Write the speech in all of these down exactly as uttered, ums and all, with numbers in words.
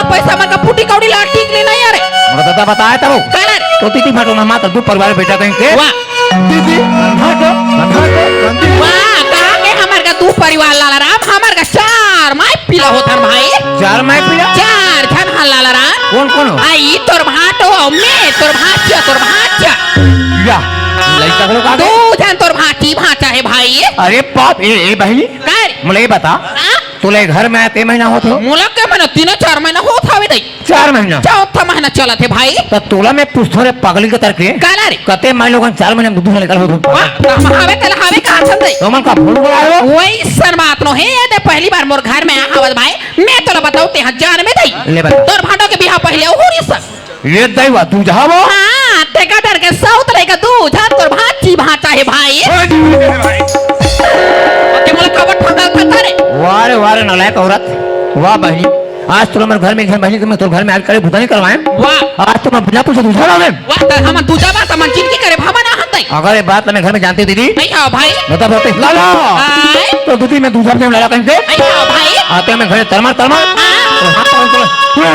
पैसा मन का फूटी कौड़ी ला ठीक ले नहीं, अरे। मोर दादा बताए तब। काला रे। तो दीदी भाटो ना माता दू परिवार बेटा कहीं के। वाह। दीदी भाटो, भाटो, दीदी। वाह, कहाँ के हमर का दू परिवार लाला राम, हमर का चार माई पीला होथन भाई। चार माई पीला? चार झन हन लाला राम। कौन कौन हो? आई तोर भाटो, मैं तोर भांचा, तोर भांचा। या, लइका घलो का दू झन तोर भांची भांचा हे भाई। अरे बाप, ए, ए बहिनी। का रे? मोला ये बता, हाँ? तोला ये घर में आते महीना होत हो? मोला के महीना, तीन चार महीना होत हवे दई। चार महीना? चौथा महीना चलत हे भाई। त तोला मैं पूछथों रे पगली के तरके। काला रे? कते माई लोगन चार महीना में दू दू लइका होत हो? वाह, त हम हवे तेला हवे कहाँ छन दई? तुमन का भूल गए हो? वही सन बात नो हे, ये दे पहली बार मोर घर में आ हवत भाई। मैं तोला बताऊँ ते हजार में दई। ले बता। तोर भांटो के बिहाव पहले अउ होरी सन। ये दई वा, दूजा वो? हाँ, तेका डर के सौत लइका दू झन तोर भांची भांचा हे भाई। हाँ जी, भाई, भाई। ओके, मोला काबर ठगा खाता रे? वाह रे, वाह रे, नालायक औरत। वाह बहिनी, आज तोला मोर घर में, घर बहिनी के मैं तोर घर में आज करे भुगतानी करवाए। वाह। आज तो मैं बिना पूछे दूजा लावे। वाह, त हमन दूजा बा, त हमन जिंदगी करे भावना हतई। अगर ये बात मैं घर में जानते दीदी। नहीं आओ भाई। बता, बता, ला, ला। आय। तो दीदी मैं दूजा में लाला कहीं से। नहीं आओ भाई। आते मैं घरे तरमर, तरमर। हाँ। तो हाथ पकड़ के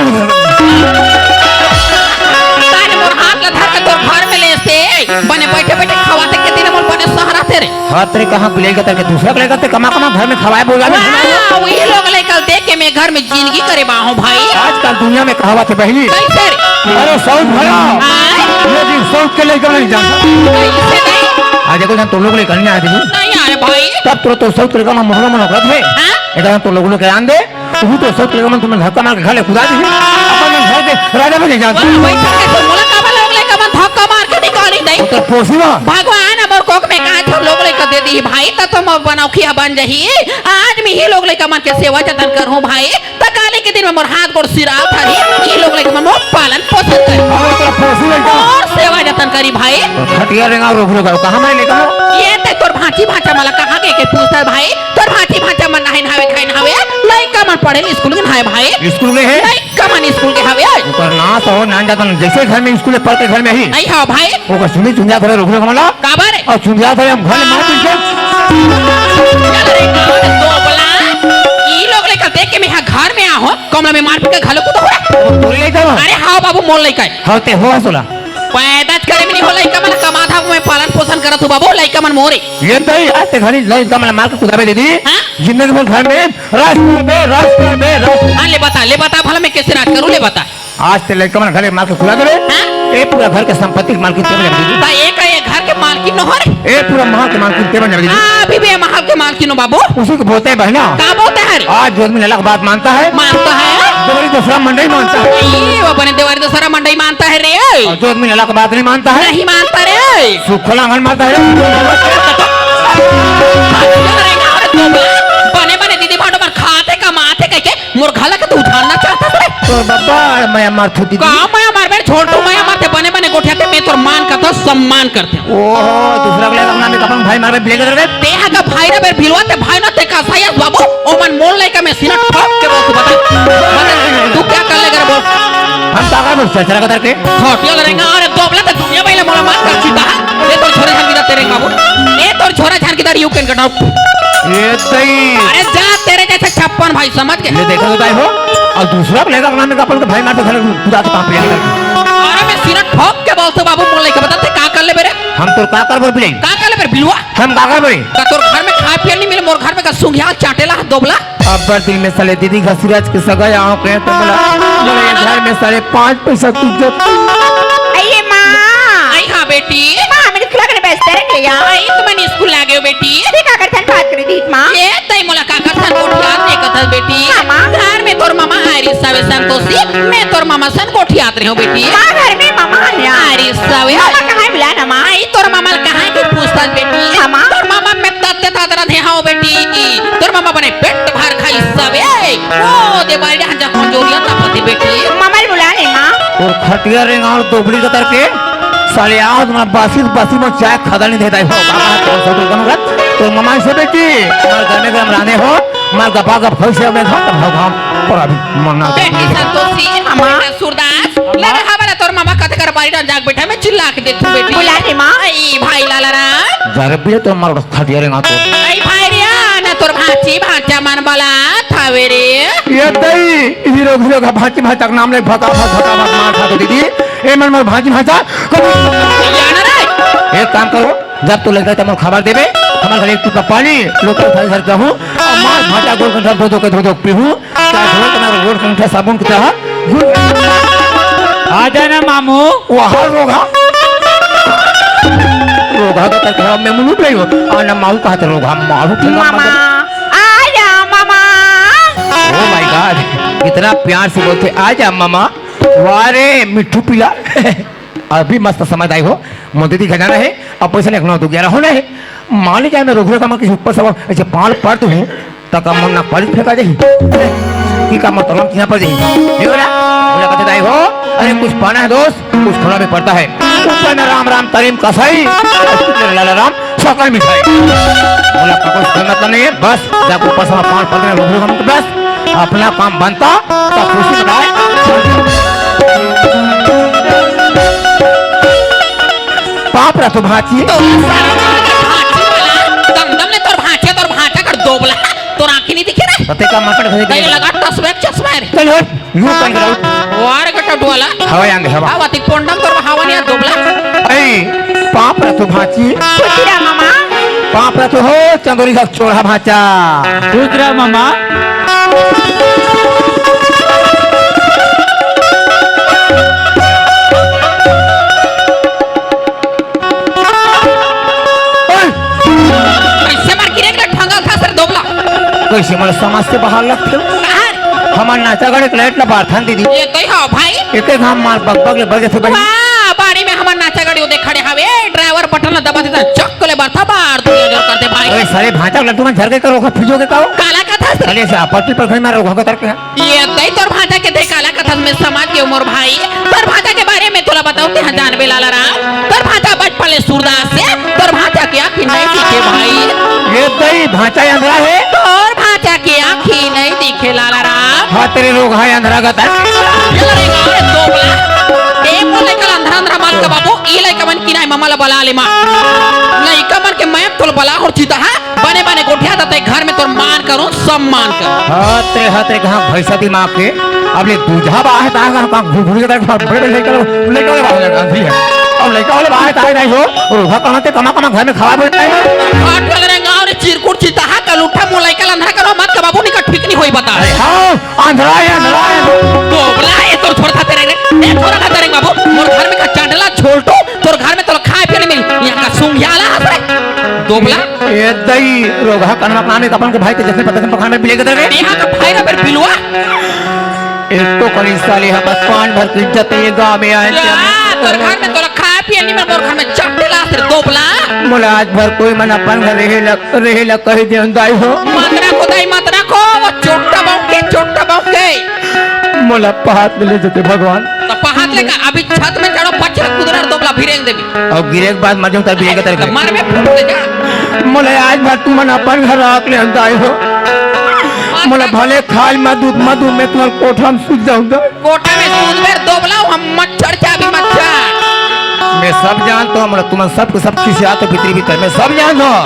ताने मोर हाथ ला धर के तोर घर में ले से, बने बैठे बैठे खवाते के दिन मोर बने सहारा थे रे। हाथ रे कहाँ बिलाई का तरके दूसरा के लेकर ते कमा कमा घर में खवाए बोला में वाह, वही लोग लेकर दे के मैं घर में जिंदगी करे बाहूँ भाई। आजकल दुनिया में कहावत है बहिनी। कैसे रे? अरे सऊत भरा। हाँ? ये जी सऊत के लेकर नहीं जानता। कैसे नहीं? आज देखो ना तो लोग लेकर नहीं आए थे। नहीं आ रहे भाई। तब तो, तो सऊत के लेकर मोहरा मन होकर थे। हाँ? इधर तो लोग लेकर आन दे। तू तो सब लोगन तुमन धक्का मार के घर ले कुदा दी। अपन मन घर के राजा बने जात। वाह, वही तो कैसे मोला काबर लोग लेकर मन धक्का मार के निकाली दई। ओकर पोसी मा। भगवान हमर कोख में कहा था लोग लेकर दे दी भाई, त तो मोर बनौखिया बन जही। आज मैं ही लोग लेकर मन के सेवा जतन करहूँ भाई, त काले के दिन में मोर हाथ गोड़ सिराल थारी, ये लोग लेकर मन मोर पालन पोषण करी। हाँ, ओकर पोसी लइका। मोर सेवा जतन करी भाई। खटिया रेंगा रोक रोक कहाँ मैं लेकर? ये ते तोर भांची भांचा मला कहाँ के, के पूछता भाई? तोर भांची भांचा मन नहाए नहावे, खाए नहावे, लइका मन पढ़े स्कूल के नहाए भाई। स्कूल के है? लइका मन स्कूल के हवे। ओकर नाश हो, नान जातन, जैसे घर में स्कूल है, पढ़ते घर में ही। नहीं हो भाई। ओकर सुनी चुंजा धरे रोकने को मला। काबर? और चुंजा धरे हम घर में मार पीट के। चल रे, गाँव में तो बोला। ई लोग लेकर देख के मैं यहाँ घर में आ हो, कमला में मार पीट के घालो को तो हो। वो तोरी लइका बा? अरे हाँ बाबू, मोर लइका है। हाँ, ते हो सोला। पैदा करे में नहीं हो लइका मन कमात हा, मैं पालन पोषण करत हूँ बाबू, लइका मन मोरे। ये तो ही आज ते घड़ी लइका मन मार के कुदाबे दीदी। हाँ? जिंदगी भर घर में राज करबे, राज करबे, राज। हाँ, ले बता, ले बता, भला मैं कैसे राज करूँ, ले बता। आज ते लइका मन घर मार के कुदा देबे। हाँ? ए पूरा घर के संपत्ति के मालकिन ते बन जाबे दीदी। ता एक, एक घर के मालकिन न हो रे। ए पूरा महल के मालकिन ते बन जाबे दीदी। हाँ, अभी भी ये महल के मालकिन हो बाबू। उसी को बोलते हैं बहना। का बोलते हैं रे? आज जो आदमी लला के बात मानता है, मानता है। देवरी दूसरा मंडई मानता है। ये वो बने देवरी दूसरा मंडई मानता है रे। और जो आदमी लला के बात नहीं मानता है, नहीं मानता रे। सुखला आंगन मानता है। अरे यार, अरे तो बने बने दीदी भाटो मन खाते कमाते कह के मोर घला के तू उधारना चाहता रे। तोर बब्बा मया मारथो दीदी। का मया मारबे? छोड़ तो मया मारथे, बने बने गोठियाथे, मैं तोर मान करथो, सम्मान करथे। ओहो, दूसरा के लइका नाम अपन भाई मारबे, बिले कर दे। ते हा का भाई रे बे, भिलवा ते भाई ना ते का साया बाबू, ओ मन मोर लइका में सीना ठोक के बोल तू बता। बता, तू क्या कर लेगा रे बोल? हम ताका बोल चचरा का तरके। होटल रेंगा, अरे दोबला ते दुनिया भाई ले मोला मार कर चुका है। ये तोर छोरा झान की तेरे बाबू। ये तोर छोरा झान की दर यू कैन कट आउट। ये सही। अरे जा तेरे जैसे छप्पन भाई समझ के। ये देखो तो भाई हो, और दूसरा को लेकर नाम का अपन के भाई मार के घर कुदा के पाप लिया करके। अरे मैं सीना ठोक के बोलते बाबू, मोर लइका बता ते का कर लेबे रे? हम तोर का करबो बिलाई? का कर लेबे रे बिलवा? हम का करबो? का तोर घर में खाए पिए नहीं मिले, मोर घर में का सुंघिया चाटेला दोबला? अब्बर दिन में साले दीदी घसीराज के सगा यहाँ के तो बोला, बोले, ये घर में साले पाँच पैसा की इज्जत नहीं। अये माँ। आई हाँ बेटी। माँ, मैंने खुला कर बेचते रख लिया। आई तुमने स्कूल आ गए हो बेटी। ये का करथन बात करी दी माँ? ये तई मोला का करथन गोठियात रे कथस बेटी। हाँ, माँ। घर में तोर मामा आरिस हवे संतोषी, मैं तोर मामा सन गोठियात रहे हो बेटी। माँ, घर में मामा आया। आरिस हवे। मामा कहाँ है बुला ना माँ? आई तोर मामा ल कहाँ की पूछथस बेटी? हाँ, माँ। तोर मामा में तत्ते तादरा थे हाँ बेटी। तोर मामा बने पेट भर खाई सबे। ओ दे बारी हंजा कमजोरिया तपती बेटी। मामा ल बुला ले माँ। तोर खटिया रेंगाल दोबली कतर के। साले आज मैं बासी बासी में चाय खदा नहीं देता हो। बाबा, तोर सब कम कर। तोर मामा से बेटी, हमारे घर में गरम रहने हो, हमारे गपा गप हो से मैं घर तक हो घाम। और अभी मरना बेटी संतोषी, हमारे सूरदास, लगा हमारा तोर मामा कते कर बारी डाल जाग बेटा, मैं चिल्ला के देखूं बेटी। बुला ले माँ। आई भाई लाला राम। जरा भी तो मारो खटिया रे ना तो। आई भाई रे, ना तोर भांची भांचा मन बोला, था अबे रे। ये दई, हीरो, हीरो का भांची भांचा के नाम ले, भका, भका, भका, भका, मार खा दो दीदी। ए मन मोर भांची भांचा, कभी जाना रे। एक काम करो, जब तू लग जाए तो मोर खबर देबे, हमारे घर एक टिपा पानी, लोकल थाली सर कहूँ, और मार भांचा गोल कंठा धो धो के धो धो के पीहूँ, क्या धो के ना गोल कंठा साबुन की तरह, गुल। आ जाना मामू। वहाँ रोगा। रोगा का तक हम में मुलुक नहीं हो, आना माऊ कहा तो रोगा, मारू ठेंगा मामा। मार दे। आजा मामा। Oh my God, इतना प्यार से बोलते, "आजा मामा।" वाह रे मिट्ठू पीला। अभी मस्त समझ आई हो, मोदी दी खजाना है, अब पैसा नहीं, नौ दो ग्यारह होना है। मान लीजिए मैं रोक रहा था, मैं किसी ऊपर से ऐसे पाल पड़ तो हूँ, तक हम ना पड़ फेंका जाही। की का मतलब किया पड़ जाही? नहीं हो रहा? बोला कहते दाई हो, अरे कुछ पाना है दोस्त, कुछ थोड़ा भी पड़ता है। ऊपर में राम राम तरीम कसाई, लाला राम सकल मिठाई। बोला, "का कुछ कोई मतलब नहीं है, बस जाके ऊपर से पाँच पन्द्रह रुपये हम तो बस अपना काम बनता, तो खुशी मनाए।" पाप रहा तो भांची। तो सारा भांची वाला, दम दम ले तोर भांचे, तोर भांचा कर दोबला, तोर आँखी नहीं दिखे रे? पते का मकड़ घरे तैं दे। लगा टसबैक चश्मा रे। चल हट। यूं कौन करा? वार का टटवाला। हवा आंगे हवा। हवा ती पोंडम तोर हवा नहीं दोबला। ऐ, पाप रहा तो भांची। खुश रहा मामा। पाप रहा तो हो, चंदोरी का चोरहा भांचा। खुश रहा मामा। ओए! कैसे मार गिरे के ठंगा था सर दोबला? कैसे मार समाज से बाहर लगते हो? बाहर? हमार नाचा गाड़ी के लाइट ला बारथन दीदी। ये तो ही हो भाई। एक एक हम मार बग बग ले बगे से बड़ी। वाह, बाड़ी में हमार नाचा गाड़ी वो देख खड़े हवे, ड्राइवर बटन ला दबा देता, चक ले बारथा बार दुनिया जोर करते भाई। अरे सारे भांचा लड्डू में झर के करो, फिजो के कहो। काला कथा सर। साले से आपत्ति पर घर में रहो, घर के तरफ के। ये दई तोर भांचा के दे काला कथस में समाज के उमर भाई, तोर भांचा के बारे में तोला बताओ ते हाँ जानबे लाला राम, तोर भांचा बचपन ले सूरदास से, तोर भांचा के आँखी नहीं दिखे भाई। ये दई भांचा अंधरा है। तोर भांचा के आँखी नहीं दिखे लाला राम। हाँ, तेरे रोगहा अंधरा गता। ये लड़े गाँव रे दोबला। ए, वो लइका अंधरा अंधरा मान के बाबू, ई लइका मन की नहीं ममा ला बला ले माँ। लइका मन के मैं तोल बला और चीता है। बने बने गोठिया तते घर में तोर मान करो, सम्मान करो। हतरे हतरे कहाँ भैंसा दिमाग के, अब ले दूझा बाहे ता कहाँ घुघुरी का बड़े बड़े लेकर लेकर बाहर लगा दी है। अब लेकर वाले बाहे ताए नहीं हो, और वह कहाँ ते कमा कमा घर में खवा बैठता है। हाथ लग रहे गाँव रे चिरकुट चिता हा कल उठा मुलाइका लंधा करो मत कबाबू नहीं का ठीक नहीं होई बता। अरे हाँ, अंधरा है, अंधरा है। दोबला ये तोर छोरा था तेरे रे, ये छोरा था तेरे बाबू, मोर घर में का चांडला छोलटू, तोर घर में तोर खाए पिए नहीं मिली, यहाँ का सूंघ जाला हंस रे। दोबला। ए दई, रोगहा कनवा काने त अपन के भाई के जैसे पता पखान में बिले के दे। यहाँ का भाई रे फिर बिलवा। एक तो करी साले हम पान भर की इज्जत ये गांव में आए क्या? तोर घर में तोर खाए पिए नहीं मिली, मोर घर में चट्टे ला सिर दोबला। मोला आज भर कोई मन अपन घर रहे लग, रहे लग कह दे दाई हो। मत रखो दाई, मत रखो, वो चोट्टा बाप के, चोट्टा बाप के। मोला पहात मिले जते भगवान। तो पहात लेकर अभी छत में चढ़ो, पछला कुदरा दोबला भिरेंग देवी। और गिरे के बाद मर जाऊं तब गिरे के तरफ। तो मार में फूट दे जा। मोला आज भर तुमन अपन घर राख ले अंदाय हो। मोला भले खाल मत दूध मत दूध में तुम्हारे कोठा में सूत जाऊंगा। कोठा में सूत बेर दोबला हम मच्छर चाबी मच्छर। मैं सब जानता हूँ, मोला तुमन सब के सब खिसिया तो भीतरी भीतर मैं सब जानता हूँ।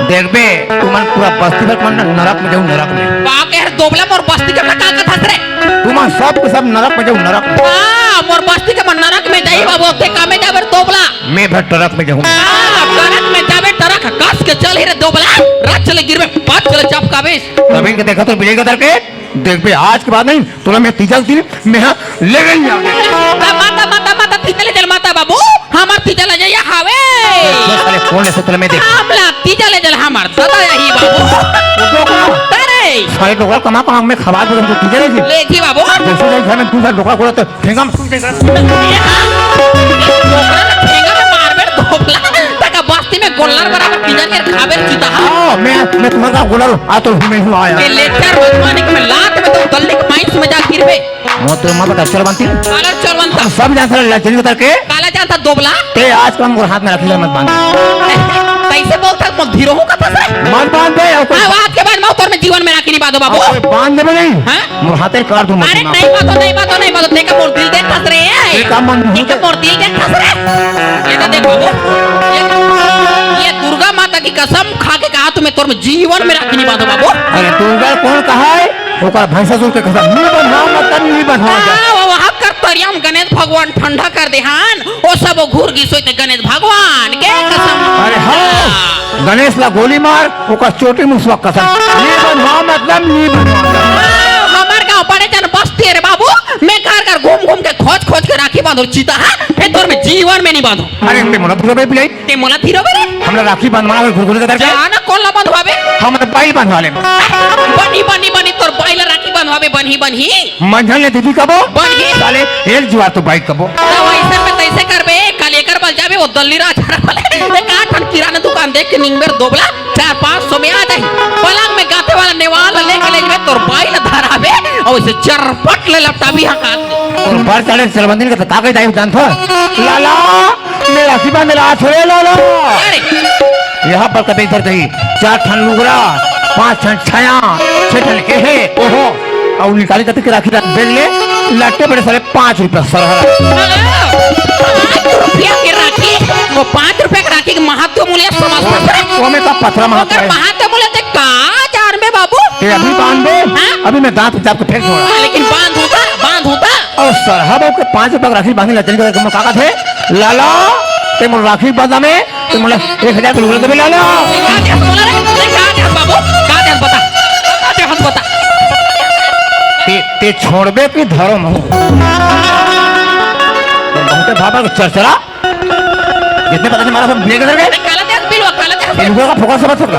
देखबे, तुमन पूरा बस्ती भर मन नरक में जाऊँ, नरक में। का कह रे दोबला मोर बस्ती के का कथा रे? तुमन सब के सब नरक में जाऊँ, नरक में। हाँ, मोर बस्ती के मन नरक में जाई बाबू, ते का में जाबर दोबला? मैं भर ट्रक में जाऊँ। हाँ, ट्रक में जाबे, ट्रक कस के चल ही रे दोबला, रच ले गिरबे, पच ले चपकाबे। तब इनके देखा तो मिलेगा करके, देखबे आज के बाद नहीं, तोला मैं तीजा के दिन मैं हाँ ले गई हूँ। माता, माता, माता, तीजा ले चल माता बाबू, हमार तीजा ले जाइए हावे। साले कौन है सतल में देख। हमला तीजा ले चल हमार दादा यही बाबू। वो तो कौन? तारे। साले डोकरा कमा कमा में खवा दे तो तीजा ले जी। ले जी बाबू। जैसे जैसे घर में तू साले डोकरा खोला तो ठेंगा में तू ठेंगा। ठेंगा में मार बेर धोपला। तका बस्ती में गोल्लर बराबर तीजा के खाबे चीता। हाँ, मैं, मैं तुम्हारा गोल्लर आ तो मैं हूँ आया। ये लेटर भगवान के मैं लात में तो गल्ली के माइस में जा गिरबे। वो तो माँ बता चल बनती। काला चल बनता। हम सब जानता है लचरी उतर के। काला जानता दोबला। ते आज कम और हाथ में रख ले मत बांध। कैसे बोलता मत धीरो हो कथा से। मत बांध दे, और कोई आवाज के बाद मैं उतर में जीवन में राखी नहीं बांधो बाबू। और कोई बांध दे नहीं। हाँ? मोर हाथे काट दूं मत अरे माँ। नहीं बांधो, नहीं बांधो, नहीं बांधो। देखा मोर दिल देख हंस रहे हैं। ये का मन देखा मोर दिल देख हंस रहे हैं। ये तो देख बाबू। ये, ये दुर्गा माता की कसम खा के कहा तुम्हें तोर में जीवन में राखी नहीं बांधो बाबू। अरे दुर्गा कौन कहा है? ओकर भैंसासुर के कसम, नी बंधवा, मतलब नी बंधवा जा। हाँ, वो वहाँ कर तरिया में गणेश भगवान ठंडा कर दे हन, वो सब वो घुर गिस होई ते गणेश भगवान के कसम। अरे हाँ, गणेश ला गोली मार, ओकर चोटी मुसवा कसम, नी बंधवा, मतलब नी बंधवा जा। हाँ, हमर गाँव बड़े जन बस्ती रे बाबू, मैं घर घर घूम घूम के खोज खोज के राखी बांधो चीता, हाँ? फिर तोर में जीवन में नी बांधो। अरे, ते मोला धीरो बे बिलाई। ते मोला धीरो बे रे। हमरा राखी बंधवाना है घुरघुरी के तरफ से। जाना कोन ला बंधवाबे? हमर बाई बंधवा ले। बनी, बनी, बनी, तोर बाई ला राखी बंधवाबे, बनही, बनही। मंझन ले दीदी कबो? बनही। साले, एक जुआर तो बाई कबो। त वैसे में तैसे करबे, कल एकर बल जाबे, वो दल्ली राजा वाले। एक आठ ठन किराना दुकान देख के निंगबे दोबला, चार पाँच सौ में आ जाही। पलंग में गाते वाला नेवाल ला लेके ले जबे, तोर बाई ला धराबे, अउ उसे चरपट ले लपटाबे, हाँ, काट दे। तोर बर चढ़े चरबंदिन के त का कही दाई जानथो? लाला, मैं राखी बांधे ला आथों रे लाला। अरे। यहाँ पर कभी इधर कहीं चार ठन लुगरा, पाँच ठन छाया, छह ठन एहे, ओहो। अउ निकाली कते के राखी राख बेल ले, लट्टे बड़े साले पाँच रुपया सरहा। पाँच रुपया के राखी, वो पाँच रुपया के राखी के महत्व मूल्य समझ सकते हैं। वो में का पथरा महत्व ओकर है। महत्व मूल्य ते का जानबे बाबू? ते अभी बांध दे, हाँ? अभी मैं दांत चाप के फेंक दूंगा। हाँ, लेकिन बांध होता, बांध होता। अउ सरहा बहू के पाँच रुपया के राखी बांधे ला चल के का कहत हे? लाला, ते मोर राखी बांधा में, ते मोला एक हजार के लुगरा देबे लाला। का देहस बोला रे? ते का देहस बाबू? का देहस बता? का देहस बता? ते, ते छोड़बे कि धरम हो? बहुते भाबा के चरचरा। जितने पता नहीं मारा सब बिलाई के धर गए। ते काला देहस बिलवा, काला देहस। ये लुगरा का फोकस से मत कर।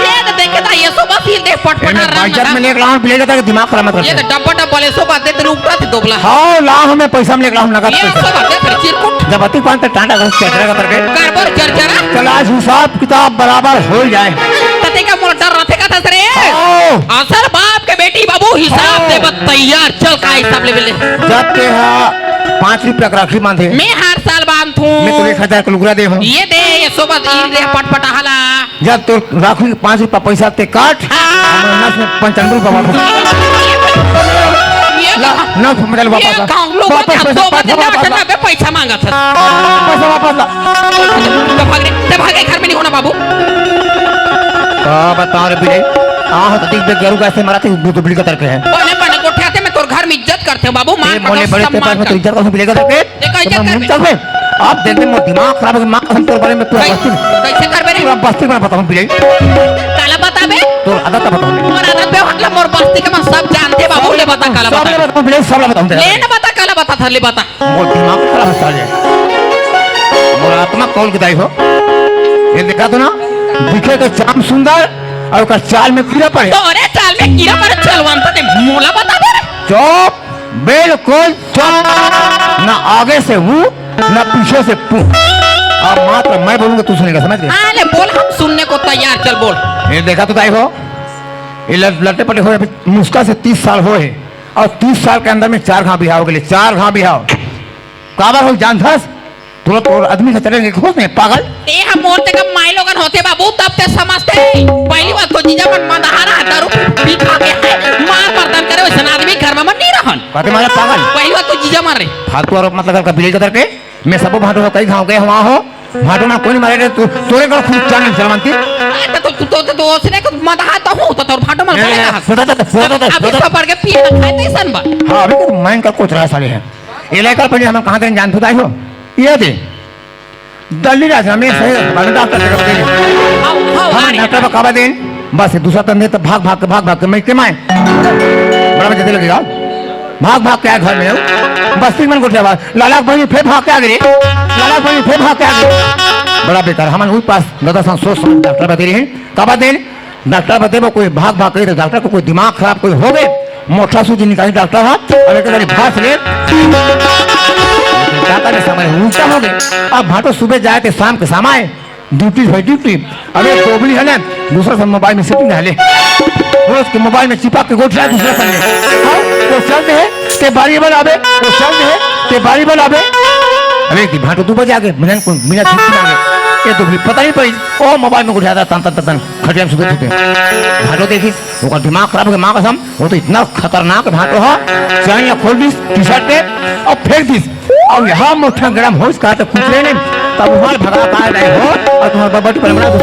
ये तो देखे था, ये सुबह सील दे पटपटा एमे रंग बाइज्जत ना। में लेके लाऊं, बिलाई के धर के दिमाग खराब मत कर। ये तो डब्बा डब्बा ले सुबह दे, तेरे ऊपर से दोबला। हाँ, ला हमें पैसा में लेके लाऊं, नगद ये पैसा। सुबह दे, तेरे चिरकुट। जब अति पान ते टांडा घर से चरचरा का करके। गड़बड़ चरचरा। चल आज हिसाब किताब बराबर हो जाए। तते का मोर डर रहते का था सरे? हाँ। असल बाप के बेटी बाबू हिसाब हाँ। दे बत तैयार। चल का हिसाब ले ले। जब ते हा पाँच रुपया के राखी बांधे। मैं हर साल बांधथूं। मैं तोला एक हजार के लुगरा दे हूँ। ये दे, ये सोबत ई दे पटपटा हला। जब तोर राखी के पाँच रुपया पैसा ते काट, हाँ। हमर नस में पंचानवे रुपया वापस। ये ला, कहाँ? नस में मजा ले ये वापस ला। कहाँ? लोग वापस का पैसा, दो पैसा बजे वापस ला। जाके पैसा मांगा था। पैसा वापस ला। ते भाग रे, ते भाग रे, घर में नहीं होना बाबू। का बता रे बिलाई, आह तो देख बे गरु गाय से मरा थे, वो तो बिल्ली का तरके है। बने बने गोठियाते में तोर घर में इज्जत करते हो बाबू, माँ ए, का मोले तो बड़े ते सम्मान पास में तो कर। इज्जत कर, बिल्ली का तरके। देखो, तो इज्जत मैं कर मुंह बे। चल बे। आप देख बे, मोर दिमाग खराब है, माँ कसम तोर बारे में पूरा कैसे, बस्ती में। कैसे करबे रे? पूरा बस्ती में बताऊँ बिलाई। काला बताबे? तोर आदत बताऊँ। मोर आदत बे, मतलब मोर बस्ती के मन सब जानते बाबू, ले बता काला सब बता। ले बताऊँ बिलाई, सब ले बताऊँ तेरा। ले ना बता, काला बता, थर ले बता। मोर दिमाग खराब है साले। मोर आत्मा कौन के दाई हो? ये देखा तो ना, दिखे तो चाम सुंदर और का चाल में कीड़ा पड़े। तोरे चाल में कीड़ा पड़े, चलवान तो ते मोला बता दे रे। चुप। बिल्कुल चुप। ना आगे से हूँ, ना पीछे से पू। अब मात्र मैं बोलूंगा, तू सुनेगा, समझ गए? हाँ, ले बोल, हम सुनने को तैयार, चल बोल। ये देखा तो ताई हो, ये लट-, लट्टे पटे हुए अभी मुश्किल से तीस साल हुए हैं, और तीस साल के अंदर में चार घाव बिहाव के लिए, चार घाव बिहाव। काबर हो जानथस? तुरंत और आदमी से चलेंगे, खुश नहीं, पागल। ते हम मोर ते कम माई लोगन होते बाबू, तब ते समझते। पहली बात तो जीजा मन मंदहारा दारू पी खा के है, मार मर्दन करे, वैसन आदमी घर में मन नहीं रहन। कहते मारा पागल। पहली बात तो जीजा मन रे। फालतू आरोप मत लगा, बिलाई कतर के। मैं सबो भांटो हो, कई घाव गए, वहाँ हो। भांटो ना कोई नहीं मारे रे, तू, तोरे का खूब चांद जलवंती। आ, तो, तो, तो, तो, तो, उसने को मंदहा तो हूँ, तो तोर भांटो मन नहीं, बोले नहीं, कहाँ? सुधा, सुधा, सुधा, सुधा, अभी सुधा। सब पड़ के पिए ना खाए, तैसन बा। हाँ, अभी तो मैं इनका कुछ रहा साले हैं। ये लेकर पहले हम कहाँ देन जान फुदाई हो? ये दे। दल्ली राज रमेश है, बड़ा डॉक्टर के बदे। हाँ, हाँ, हम अरे। डॉक्टर बा काबा देन। बस ये दूसरा तंदे तो भाग, भाग के, भाग, भाग के मैं के मैं। बड़ा मजा लगेगा। भाग, भाग के आए घर में। बस्ती मन गोठिया बा। लाला बहनी फेर भाग के आ गए। लाला बहनी फेर भाग के आ गए। बड़ा बेकार। हमन उस पास दादा सन सोच समझ डॉक्टर बदे रहे। काबा देन। डॉक्टर बदे वो कोई भाग भाग कही तो डॉक्टर को कोई दिमाग खराब कोई हो गए, मोटा सूजी निकाली डॉक्टर हाथ, अब एक बारी भास ले। डॉक्टर ने समय उल्टा हो गए। अब भाटो सुबह जाए थे शाम के शाम आए, ड्यूटी भाई ड्यूटी। अब एक दोबली है ना, दूसरा सब मोबाइल में सेटिंग है ले, रोज के मोबाइल में चिपक के गोठिया दूसरा संग। हाँ, वो चल दे, ते बारी बल आबे, वो चल दे, ते बारी बल आबे। अबे कि भाटो दो बजे आगे, मिलन को मिला छुट्टी मांगे, ये दोबली पता नहीं पड़ी, ओ मोबाइल में गोठिया था तन तन तन तन। खटिया में सुते सुते। भाटो देखिस, ओकर दिमाग खराब हो गया, माँ कसम, वो तो इतना खतरनाक भाटो है, चैन ला खोल दिस टी शर्ट के और फेंक दिस। और यहाँ मोटा गरम होइस कहा तो कुछ नहीं, तब वहाँ भगा कहा रहे हो और तुम्हारे बब्बट पर बना दो।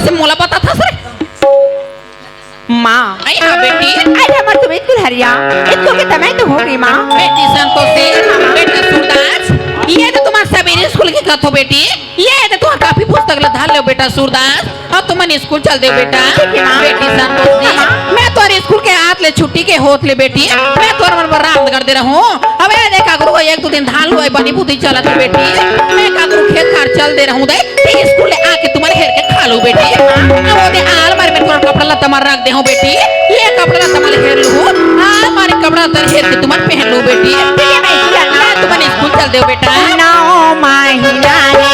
से मोला बताथस रे? माँ। अई हाँ बेटी। अरे हमर तो बिल्कुल हरिया। स्कूल के समय तो हो गई माँ। बेटी संतोषी, बेटा सूरदास, ये तो तुम्हार सबेरे स्कूल के कथो बेटी। ये तो तुम्हार कापी पुस्तक ला धर लेव बेटा सूरदास। अब तुमन स्कूल चल देव बेटा। ठीक है माँ। बेटी संतोषी, हाँ। मैं तोर स्कूल के आत ले छुट्टी के होत ले बेटी, मैं तोर मन बर रांध कर दे रहूं। अब ए देख काकरो एक दो दिन धान लुवाई बनी बुद्धि चलत हे बेटी, मैं काकरो खेत खार चल दे रहूं दे। ते स्कूल ले आके तुमन हेर के खा लो बेटी। अब ओदे आलमारी में तोर कपड़ा लत्ता मन रख दे हूं बेटी, ये कपड़ा लत्ता मन हेर लू, आलमारी कपड़ा लत्ता हेर के तुमन पहन लो बेटी। ठीक है, मैं स्कूल जाना। तुमन स्कूल चल देव बेटा। नौ महीना रे।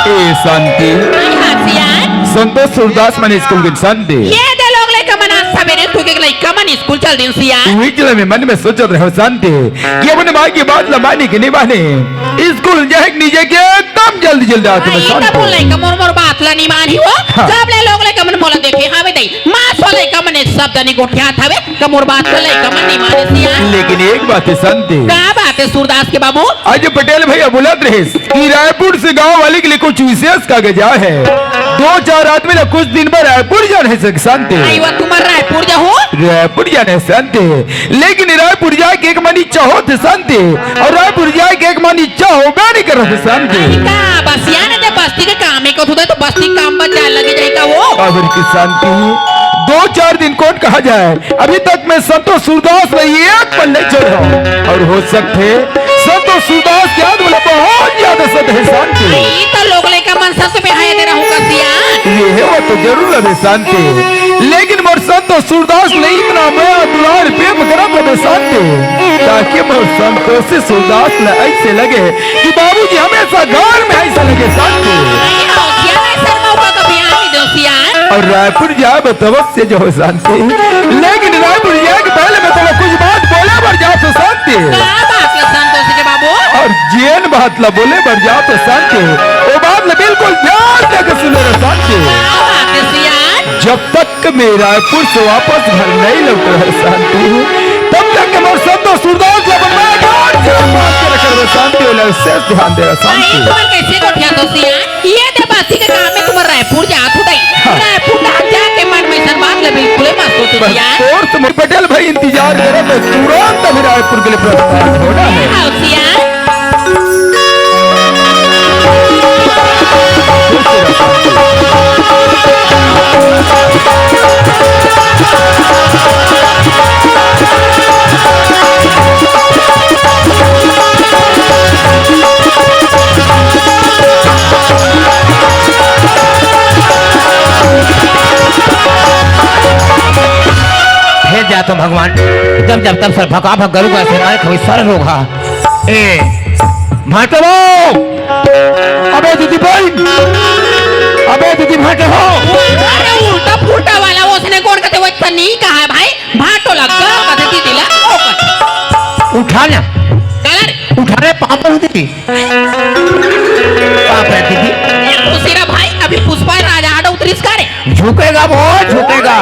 ए शांति। हाय हासियान। संतोष सूरदास मन स्कूल के शांति। ये दे लोग लइका मन आज सबेरे ठुके के लइका मन स्कूल चल दिन सियान। उही के लिए मैं मन में सोचत रहे शांति कि अपने माँ की बात ला माने कि नहीं माने। स्कूल जाए के नहीं जाए के एकदम जल्दी जल्दी आते हैं शांति। तब वो लइका मोर मोर बात ला नहीं मानी हो। हाँ। जब ले लोग लइका मन मोला देखे, हाँ बेटा, माँ सो लइका मन शब्द नहीं गोठियात हवे। का मोर बात ला लइका मन नहीं माने सियान। लेकिन एक बात है शांति। का बात है सूरदास के बाबू? आज पटेल भैया बोलत रहिस कि रायपुर से गांव वाले के लिए कुछ विशेष कागज आए है। दो चार आदमी ला कुछ दिन बर रायपुर जाना है शांति। आई वो तुम्हार रायपुर जाहू? रायपुर जाना है शांति। लेकिन रायपुर जाए के एक मन इच्छा होत हे शांति। और रायपुर जाए के एक मन इच्छा होबे नहीं करत हे शांति। आई का बसियान दे बस्ती के काम है को तो बस्ती काम बचा लगे जाए का वो? काबर की शांति। दो चार दिन कौन कहा जाए। अभी तक मैं संतोष सूरदास ला एक पल नहीं चढ़ा हूँ। और हो सकथे संतोष सूरदास के याद वाला बहुत ज्यादा सद है शांति। ई तो लोग लइका मन सस में हाय दे रहूं का सियान। ये है वो तो जरूर है शांति। लेकिन मोर संतोष सूरदास ले इतना मया दुलार प्रेम करत है शांति। ताकि मोर संतोष से सूरदास ले ऐसे लगे कि बाबूजी हमेशा घर में ऐसा लगे शांति। नहीं आओ, क्या नहीं शर्मा हुआ कभी आने दो सियान। और रायपुर जाए बताओ से जो शांति। लेकिन रायपुर जाए के पहले मैं तोला कुछ बात बोले बर जात हूँ शांति। का बात ला संतोष के बाबू? और जेन बात ला बोले बर जात हूँ शांति, वो बात ला बिल्कुल ध्यान देके सुने रहे शांति। का बात है सियान? जब तक मैं रायपुर से वापस घर नहीं लौट रहे शांति, तब तक के मोर संतोष सूरदास ला अपन मैं ध्यान से बात के रखे रहे शांति, वाला विशेष ध्यान दे रहे शांति। भाई, तुमन कैसे गोठिया दो सियान? ये दे बासी के काम में तुम्हार रायपुर जात हो गई। हाँ। रायपुर ना जाके मन में ऐसन बात ले बिल्कुल मत सोचो बस यार। तोर से पटेल भाई इंतजार करे तो तुरंत अभी रायपुर के लिए प्रस्थान होना है। हाँ, सियान। फेर जात हूँ भगवान, जब, जब तब सर भका भक गरु का से मारे खवी सर लोग हा। ए, भाटो बो! अबे दीदी बहन! अबे दीदी भाटो हो! अरे उल्टा फुल्टा वाला उसने कौन कहते वो इतना नहीं कहा है भाई? भाटो लग गया, कहते दीदी ला, ओ कहते। उठा ना। कलर। उठा रे, पाँव पर दीदी। पाँव पर दीदी। ये दूसरा भाई, अभी पुष्पा राजा आडो उतरिस का रे? झुकेगा वो, झुकेगा।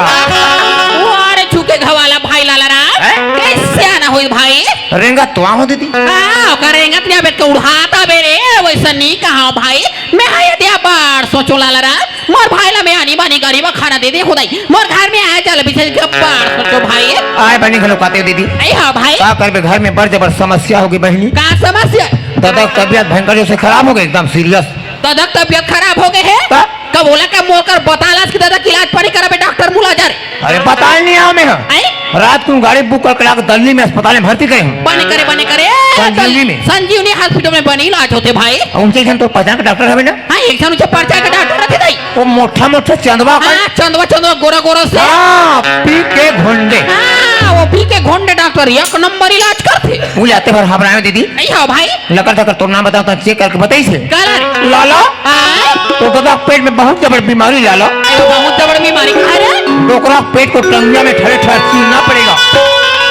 वो अरे झुकेगा वाला भाई लाला राम। हैं? कैसे आना होई भाई? रेंगत तो आहो दीदी। हाँ, ओकर रेंगत नहीं आबे, के उड़ात आबे रे, वैसा नहीं कहा भाई। मैं हा ये दिया बार सोचो लाला रा, मोर भाई ला मैं आनी बानी गरीब खाना दे दे खुदाई। मोर घर में आए चल पीछे के बार सोचो भाई। आए बनी घलो काते दीदी। आई हाँ भाई। का करबे, घर में बड़ जबर समस्या होगी बहनी। का समस्या? दादा की तबीयत भयंकर जैसे खराब हो गई, एकदम सीरियस। दादा की तबीयत खराब हो गई है? का? कब बोला का मोर कर बतालास कि दादा की इलाज पानी कराबे डॉक्टर मुला जा रे। अरे बताए नहीं आया मैं। आई? रात को गाड़ी बुक करके लाकर दिल्ली में अस्पताल में भर्ती करे हूँ। बने करे, बने करे। संजीवनी में। संजीवनी हॉस्पिटल में बनी इलाज होते भाई। और उनसे जन तो पहचान का डॉक्टर हवे ना? हाँ, एक जन उनसे परिचय का डॉक्टर रखे दाई। वो मोटा मोटा चंदवा का। हाँ, चंदवा, चंदवा, गोरा, गोरा से। हाँ, पी के घोंडे। हाँ, वो पी के घोंडे डॉक्टर एक नंबर इलाज करते। वो जाते भर हबराए दीदी। नहीं हो भाई। लकर धकर तोर नाम बताओ तो चेक करके बताई से। काला। लाला। हाँ? तो दादा पेट में बहुत जबर बीमारी लाला। अरे बहुत जबर बीमारी कहा रे? डोकरा पेट को टंगिया में ठरे ठरे चीरना पड़ेगा।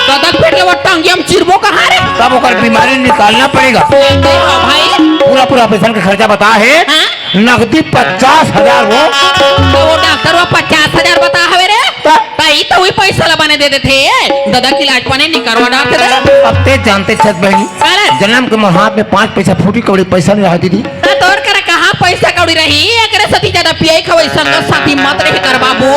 दादा पेट के वो टंगिया में चिरबो कहा रे? तब ओकर बीमारी निकालना पड़ेगा। ए, तो हाँ भाई। पूरा पूरा ऑपरेशन का खर्चा बता है। हाँ? नकदी पचास हजार वो। तो वो डॉक्टर वो पचास हजार बता हवे रे। त- त ई तो वही पैसा ला बने दे देथे। दादा की इलाज पानी निकलवा डालते दे। अब ते जानते छत बहनी। काला? जन्म के मोर हाथ में पाँच पैसा फूटी कौड़ी पैसा नहीं रहा दीदी। त तोर करा कहाँ पैसा कौड़ी रही? एकरे सती ज्यादा पियाई खवाई संगत साथी मत रहे कर बाबू।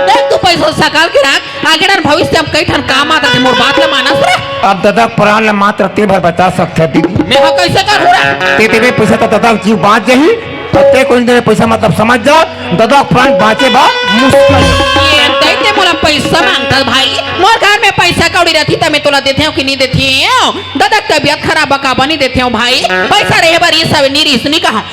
देख तू पैसा सकाल के रख, आगे डर भविष्य हम कई ठन काम आता थे, मोर बात ला मानस रे। अब दादा के प्राण ला मात्र ते भर बचा सकथे दीदी। मैं हो कैसे करूँ रे? ते देवे पैसा तो दादा के जीव बाँच जाही, तो ते कोई देवे पैसा मतलब समझ जा, दादा के प्राण बाँचे बा मुश्किल। ये तई ते मोला पैसा मांगता भाई, मोर घर में पैसा कौड़ी रहती त मैं तोला देते हूँ कि नहीं देते हूँ? दादा के तबीयत खराब बा काबर नहीं देते हूँ भाई? पैसा रहे बर ये सब नहीं रहीस नहीं कहा।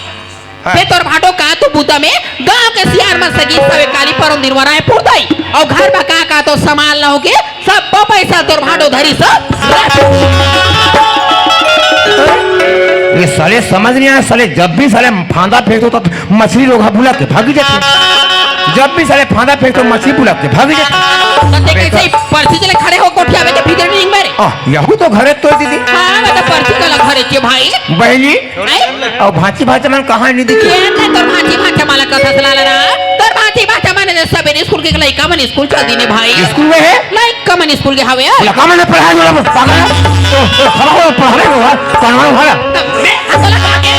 हाँ। बे तोर भाटो का तू बूता में गांव के सियार मन सगी सवे काली परों दिन वराए पुरताई। अउ घर में का का तो सामान लाओ के सब पैसा तोर भाटो धरी सब। ये साले समझ नहीं आया, साले जब भी साले फांदा फेंकतो तो मछली रोगा बुला के भागी जाते। जब भी साले फांदा फेंकतो मछली बुला के भागी जाते। तो ते कैसे ही पर्ची चले खड़े हो कोठिया में के भीतर नहीं मेरे। आ, यहू तो घरे तो दीदी। हाँ, मैं तो पर्ची चला घरे के भाई। बहनी, नहीं? अउ भांची भांचा मन कहाँ नहीं दिखे? ये ना तोर भांची भांचा मन ला कथा सलाह ला रहा। तोर भांची भांचा मन जे सबेरे स्कूल के लइका मन स्कूल चल दीने भाई। स्कूल में है? लइका मन स्कूल के हवे। लइका मन पढ़ाई वाला पागल है। तो, तो खड़ा हो पढ़ावे हो, कौन वाला? तो मैं हंसला का के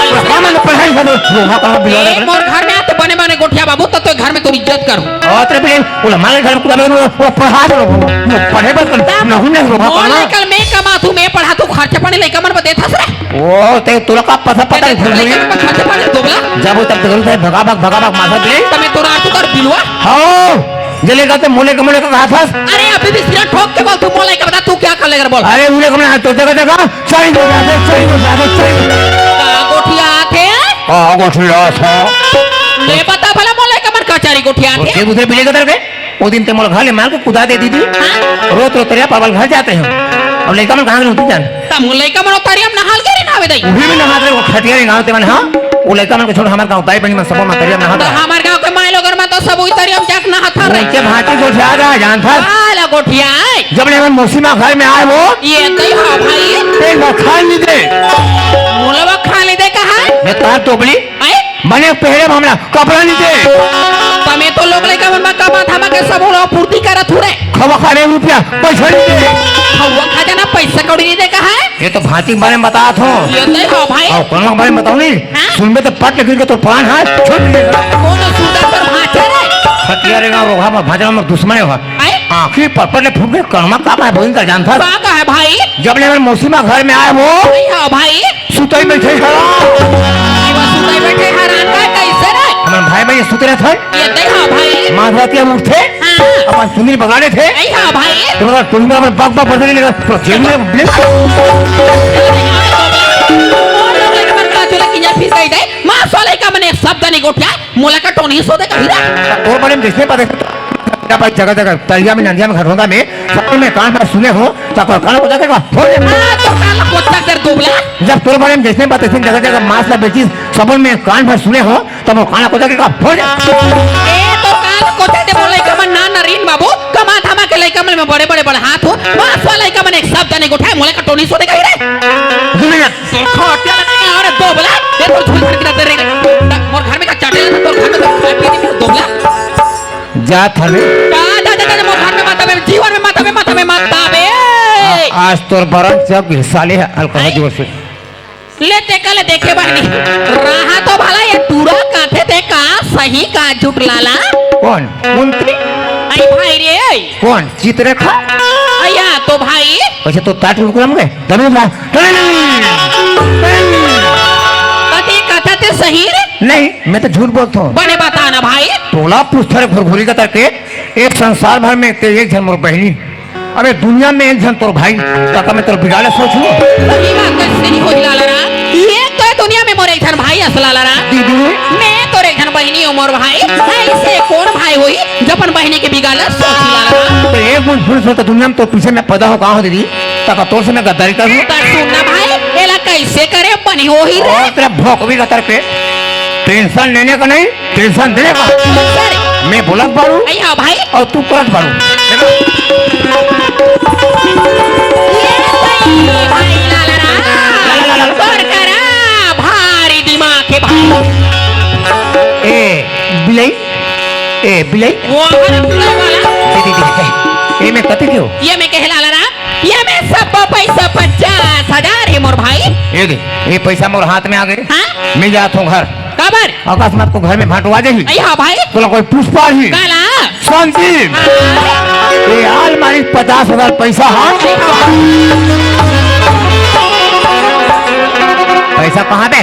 लइका मन पढ़ाई वाला, वो कहाँ बिला ए, रहा? मोर घर में आते बने बने गोठिया बाबू, तो, तो घर में तोर इज्जत करो। और तेरे भी बोला, मारे घर में कुदावे, वो पढ़ा दो, वो पढ़े बस कर, ना हूँ, नहीं रोका मोर पाना। लइका मैं कमाथू, मैं पढ़ाथू, खर्चा पानी लइका मन पर देथस रे। ओ, ते तोला का पता, पता ते नहीं, लइका मन पर खर्चा पानी दोगला। जब वो तब जरूरत है, भगा भाग, भगा भाग, माथा दे। तमे तोरा आटू कर बिलवा। हाँ, जे लेकर ते मोले के मोले का कहा था। अरे, अभी भी सिरा ठोक के बोल, तू मोले का बता, तू क्या कर लेकर बोल। अरे, उन्हें कमला हाथ तो देखा, देखा, चल, चल, चल, चल, चल। का गोठिया थे? हाँ, गोठिया था। ले बता भला मोले का मन का चारी गोठिया थे? उसे, उसे बिले का तरफ है? वो दिन ते मोला घर ले मार के कुदा दे दीदी। हाँ? रोत रोत तरिया पावल घर जाते हैं। अब लइका मन कहाँ गए होती जान? तब वो लइका मन तरिया में नहाल के रे ना आवे दई। उही में नहात रहे, वो खटिया रे गाँव ते मन, हाँ? वो लइका मन के छोड़ हमारे गाँव दाई बहनी मन सबो मन तरिया में नहात तो रहे। हमारे गाँव के माय लोगन मन तो सब उही तरिया में जाके नहात रहे। उनके भांची गोठिया रहा, जान था? काला गोठिया है। जब ले मन मौसी माँ घर में आए वो। ये दई हाँ भाई। ते न खान नहीं दे। मोला वो खान नहीं दे कहा है? मैं तार तो बोली। आए? बने पहले हमला कपड़ा नहीं दे। तमे तो लोग लइका मन मा कमा धमा के सब ओला पूर्ति करत हो रे। खवा खाने रुपया पैसा नहीं दे। खवा खा जाना पैसा कौड़ी नहीं दे कहा है? ये तो भांची के बारे में बतात हो। ये तो हो भाई। और कौन के बारे में बताओ नहीं? हाँ? सुनबे तो पट लगी के तो प्राण है, छोड़ दे। कौन सुंदर पर भांचा रे? खटिया रे ना रोहा पर भांचा में दुश्मन है। आए? आखिरी पट पट ले फूट के कर्मा का है बोल का जानता? का का है भाई? जब ले मन मौसी माँ घर में आए वो। नहीं हो भाई। सुतई बैठे हरा। ई बा सुतई बैठे हरान का कैसे रे? हमर भाई बहन सुते रहत है। ये दे हाँ भाई। माधुरातिया में उठथे। हाँ। अपन सुंदरी बगाड़े थे। नहीं हाँ भाई। तो मतलब तुम अपन बक बक बजने लगा। तो जेल में ब्लिप। और लोग लगे मन का चला किंजर फिर गई दे। माँ सोले का मने शब्द नहीं गोठिया। मोला का टोनी सो दे कभी रे। वो बड़े में जैसे पता क्या भाई जगह जगह तरिया में नदिया में घटोंदा में सब में कान भर सुने हो। तब कान को जाके का फोड़ दे। हाँ, तो कान को जाके दोगला। जब तोर बारे में जैसे बात ऐसे जगह जगह मांस ला बेचिस, सबन में कान भर सुने हो, तब वो कान को जाके का फोड़ दे। ए, तो कान को जाके बोले का मन ना नरीन बाबू, कमा धमा के लइका मन में बड़े बड़े बड़े हाथ हो, मांस वाला लइका मन एक शब्द नहीं उठाए, मोले का टोनी सो दे कही रे। सुन ले। तो खोटिया लगा, अरे दोगला, ये तो झूठ झूठ के रे। मोर घर में का चाटे, तोर घर में तो खाए पीए नहीं दोगला। जात हवे। का जा, जा, जा, जा, मोर घर में मत आवे, जीवन में मत आवे, मत आवे, मत आवे। आज तोर बरन जग गे साले ह, हल्का जोर से। ले ते कल देखे बहिनी, रहा तो भला ये टूरा काथे ते का सही का झूठ लाला। कौन? कुंती? आई भाई रे। कौन? चित्ररेखा? अया तो भाई। अच्छा, तो ताट रुक रहा मैं। तभी भाई। कथी कथा ते सही रे? नहीं, मैं तो झूठ बोलता हूँ। बने बता ना भाई। टोला पुस्तर घुरघुरी का तरके एक संसार भर में ते एक झन मोर बहिनी, अबे दुनिया में एक झन तोर भाई, काका मैं तोर बिगाड़े सोच लूं। सही बात है, सही हो लाला रा। ये तो है दुनिया में मोर एक झन भाई अस लाला रा। दीदी। मैं तोर एक झन बहिनी हूँ मोर भाई। ऐसे कौन भाई होई जब अपन बहिनी के बिगाड़े सोच लाला रा? तो एक गुण फुल सोच दुनिया में तो पीछे मैं पैदा हो कहाँ हो दीदी? तका तोर से मैं गद्दारी करूँ। पर सुन ना भाई, एला कैसे करे बनी हो ही रे? और तेरा भौंक भी गतर पे। टेंशन लेने का नहीं, टेंशन देने का। सर। मैं बोलत बारू। आई हाँ भाई। और तू करत बारू। देखो। ये भाई, भाई लाला रा। लाला, लाला, लाला। तोर करा भारी दिमाग है भाई। ए, बिलाई। ए, बिलाई। वो हर बिलाई वाला। दे, दे, दे, दे। ए, मैं कते क्यों? ये मैं कहे लाला रा। ये मैं सब पैसा पचास हजार है मोर भाई। ये दे, ये पैसा मोर हाथ में आ गए। हाँ? मैं जात हूँ घर। काबर? अकस्मात को घर में भांटो आ जाही। अई हाँ भाई। तोला कोई पूछ पाही। काला? संजीव। हाँ। ये आलमारी पचास हजार पैसा हा। अई हाँ। पैसा कहाँ बे?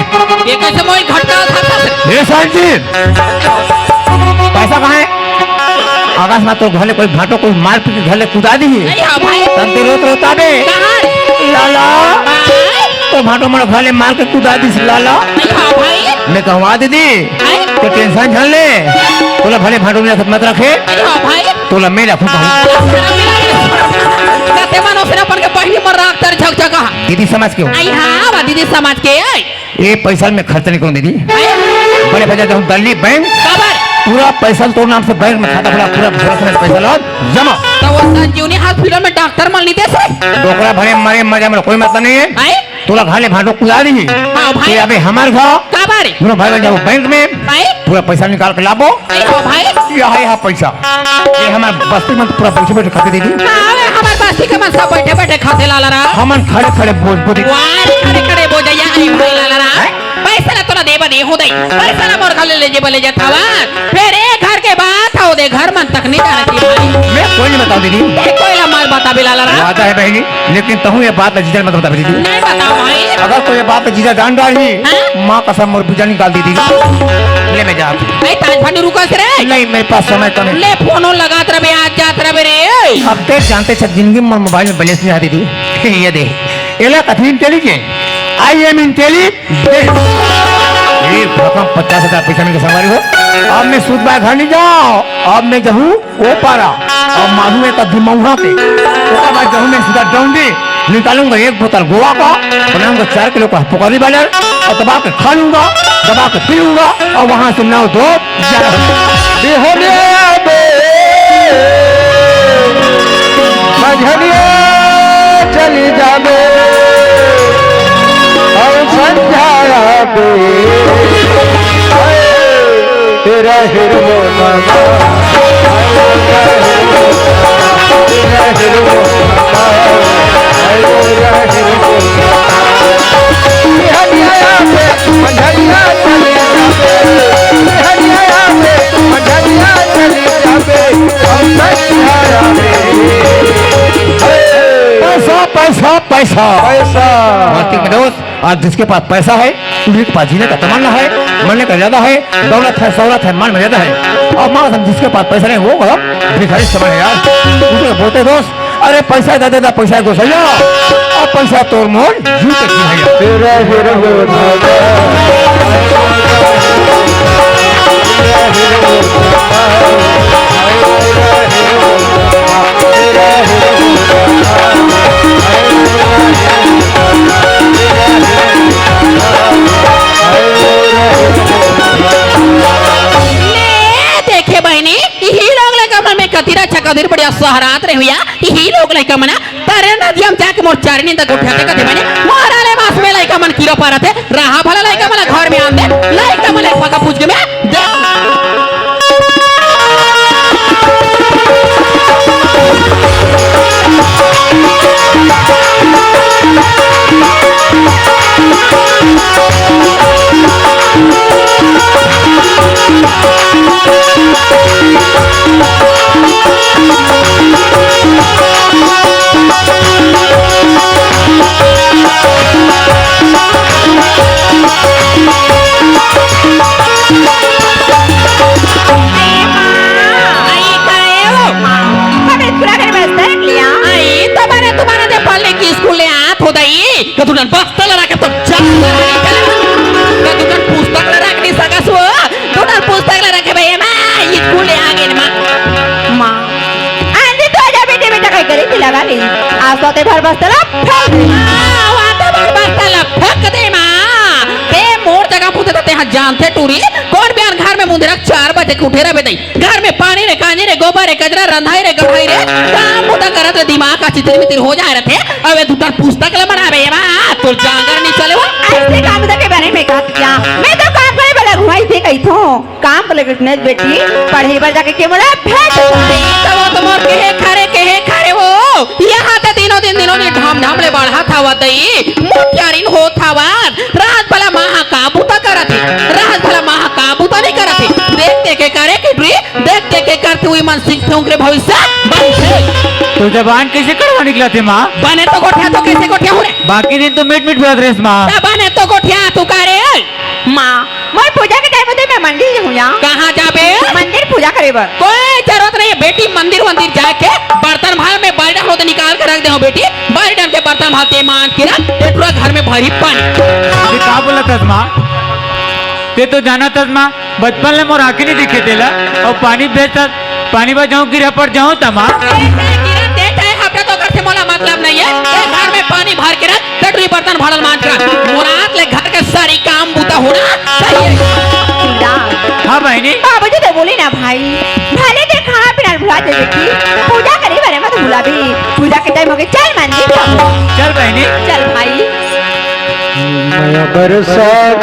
ये कैसे मोई घटका था, था? ये संजीव। पैसा कहाँ है? अकस्मात तो घर ले कोई भांटो कोई मार पीट के घर ले कुदा दी। अई हाँ भाई। तब ते रोत रोता बे। कहाँ? लाला। हाँ। तो भांटो मोर घर ले मार के कुदा दिस लाला। अई हाँ भाई। मैं कहूँ दीदी, हैं? तो टेंशन झन ले। तोला भले भांटो में मत रखे। अई हाँ भाई। तोला मैं रखूँ कहूँ। कते मनो से अपन के बहिनी मर राख तर झकझका। दीदी समझ के हो। अई हाँ, वा दीदी समझ के, आई। ये पैसा मैं खर्च नहीं करूँ दीदी। हैं? बड़े भैया जब दिल्ली बैंक, काबर? पूरा पैसा तोर नाम से बैंक में खाता खुला, पूरा भरोसा में पैसा ला जमा। तो वो संजीवनी हॉस्पिटल में डॉक्टर मल नहीं दे से? डोकरा भरे मरे मर जा, मेरा कोई मतलब नहीं है। हैं? तोला घर ले भांटो कुदा दी। हाँ भाई। ते अबे हमार घर। काबर? दोनों भाई बन जाओ बैंक में। भाई। पूरा पैसा निकाल के लाबो। अई हाँ भाई। ये है, यहाँ पैसा। ये हमार बस्ती में पूरा बैठे बैठे खाते दीदी। हाँ, अबे हमार बस्ती के मन सब बैठे बैठे खाते लाला रा। हमन खड़े खड़े बोझ बोझ। वाह रे, खड़े खड़े बोझ या, अई भाई लाला रा। हैं? पैसा ला तोला देबा दे हो दे। पैसा ला मोर घर ले, ले जेबा ले जात हवा। फिर ए घर के बात हो दे, घर मन तक नहीं जाना चाहिए भाई। मैं कोई नहीं बताऊँ दीदी। ए, कोई ला मत बताबे लाला रा। वादा है बहिनी, लेकिन तहूँ ये बात ला जीजा मत बताबे दीदी। नहीं बताओ भाई। अगर कोई ये बात ला जीजा जान डारही, हाँ? माँ कसम मोर बीजा निकाल दी दीदी। ले मैं जात हूँ। ए, ताज भानु रुका से रे। नहीं, मेरे पास समय कम है। ले फोन लगात रहे, आज जात रहे रे। अब ते जानते छे जिंदगी में मोबाइल में बैलेंस नहीं आती थी। ये दे, एला कथी intelligent? I am intelligent। ये भरकम पचास हजार पैसा मिल के संगवारी हो। अब मैं सूत बाय घर नहीं जाओ, अब मैं जाहूँ ओ पारा, अब मारू एक दिमौहा के। ओकर बाद जाहूँ मैं सीधा डौंडी, निकालूंगा एक बोतल गोवा का, बनाऊंगा चार किलो का पुकारी बैलर, और दबा के खा लूंगा, दबा के पी लूंगा, और वहां से नौ दो ग्यारह। बिहनिया बे, मझनिया चली जाबे, और संझाया बे, तेरा हिरमो पैसा, पैसा, पैसा। पैसा। आर्थिक में दोस्त, आज जिसके पास पैसा है, उसी के पास जीने का तमन्ना है, मरने का इरादा है, दौलत है, शोहरत है, मान मर्यादा है। और माँ कसम, जिसके पास पैसा नहीं, वो गलत भिखारी समझ है यार। दूसरे बोलते दोस्त, अरे पैसा दे देता, पैसा गोसैया, और पैसा तोर मोर जूते की भैया। तेरा हिरमो ले देखे बहिनी, इही लोग लइका मन में कतिरा छकदिर बढ़िया सहरात रहे हुआ, इही लोग लइका मन तरे नदिया में जाके मोर चारी नींद गोठियाथे कथे बहिनी, मोहरा ले मास में लइका मन कीरा पारत हे, रहा भला लइका मन घर में आन दे, लइका मन एक फका पूछ के मैं दे। बस्ता ला रखे तो चार बार आगे चले। मैं दुकान पुस्तक ला रख नहीं सकस वो। दुकान पुस्तक ला रखे भैया, मैं ये स्कूल ले आगे ना। माँ, आंधी तो आजा बेटे, बेटा कहीं करे थी लगा ली। आज तो ते भर बस्ता ला फेंक दे। हाँ, वहाँ तो भर बस्ता ला फेंक दे माँ। ते मोर जगह पूछे तो ते हाँ जानते टूरी। कौन बयान घर में मुंदरक चार बजे के उठे रहे दई। घर में पानी रे, कांजी रे, गोबर रे, कचरा, रंधाई रे, गढ़ाई रे, काम बुता करत रे, दिमाग का चितिर मितिर हो जाए रथे। अबे दुकान पुस्तक ले बनावे बा, तोर जांगर नहीं चले वो। ऐसे काम बुता के बारे में कहा क्या? मैं तो काम करे वाला घुमाई थे कही थो। काम पर लगे नहीं बेटी, पढ़े बर जाके के बोला भेज। नहीं तो वो तो मोर कहे खरे, कहे खरे वो। यहाँ तो दिनों दिन, दिनों दिन ढाम ढाम ले बढ़ा था वो दई। मोटियारिन हो था वो। रात भला माँ का बुता करत हे, रात भला माँ का बुता नहीं करत हे। देख देख के करे कि रे, देख देख के करते हुए मन सिंह थे उनके भविष्य बनथे। तो जबान कैसे कड़वा निकला थे माँ? बने तो गोठिया तो कैसे गोठिया हो रे? बाकी दिन तो मीठ मीठ बोलत रहे माँ। तब बने तो गोठिया तू करे। माँ, मोर पूजा के टाइम होते मैं मंदिर जाऊँ यहाँ। कहाँ जाबे? मंदिर पूजा करे बर। कोई जरूरत नहीं है बेटी, मंदिर वंदिर जाके बर्तन भाल में बाल्टा होते निकाल के रख दे हो बेटी। बारी डाल के बर्तन भाते मांज के रख, ये पूरा घर में भरी पानी। ये का बोला तस माँ? ते तो जाना तस माँ, बचपन ले मोर आँखें नहीं दिखे तेला, और पानी बेचत, पानी बा जाऊँ गिरा पड़ जाऊँ तमा। ए, ए, गिरा दे चाहे हबड़ा तो घर से मोला मतलब नहीं है। ये घर में पानी भर के रख, टटरी बर्तन भाड़ल मांज के रख। मोर आँख ले घर के सारी काम बूता होना चाहिए। हाँ बहनी। बाबूजी तो बोले ना भाई, भले ते खाना पीना भुला दे बेटी, पूजा करे बारे मत भुलाबे। पूजा के टाइम हो गए, चल मंदिर जाबो। चल बहनी। चल भाई। मया बरसात,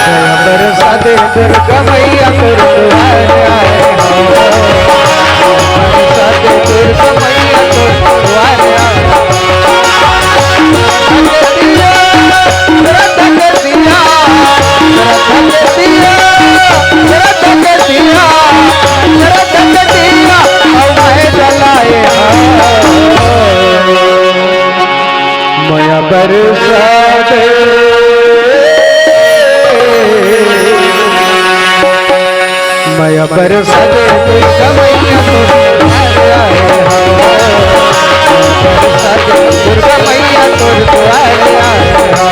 मया बरसात दुर्गा मैया तोर दुआरे आए हो। बरसात दुर्गा मैया तोर दुआरे आए हो। मया बरसात, मया बरसात दुर्गा मैया तोर दुआरे आए हो। बरसात दुर्गा मैया तोर दुआरे आए हो।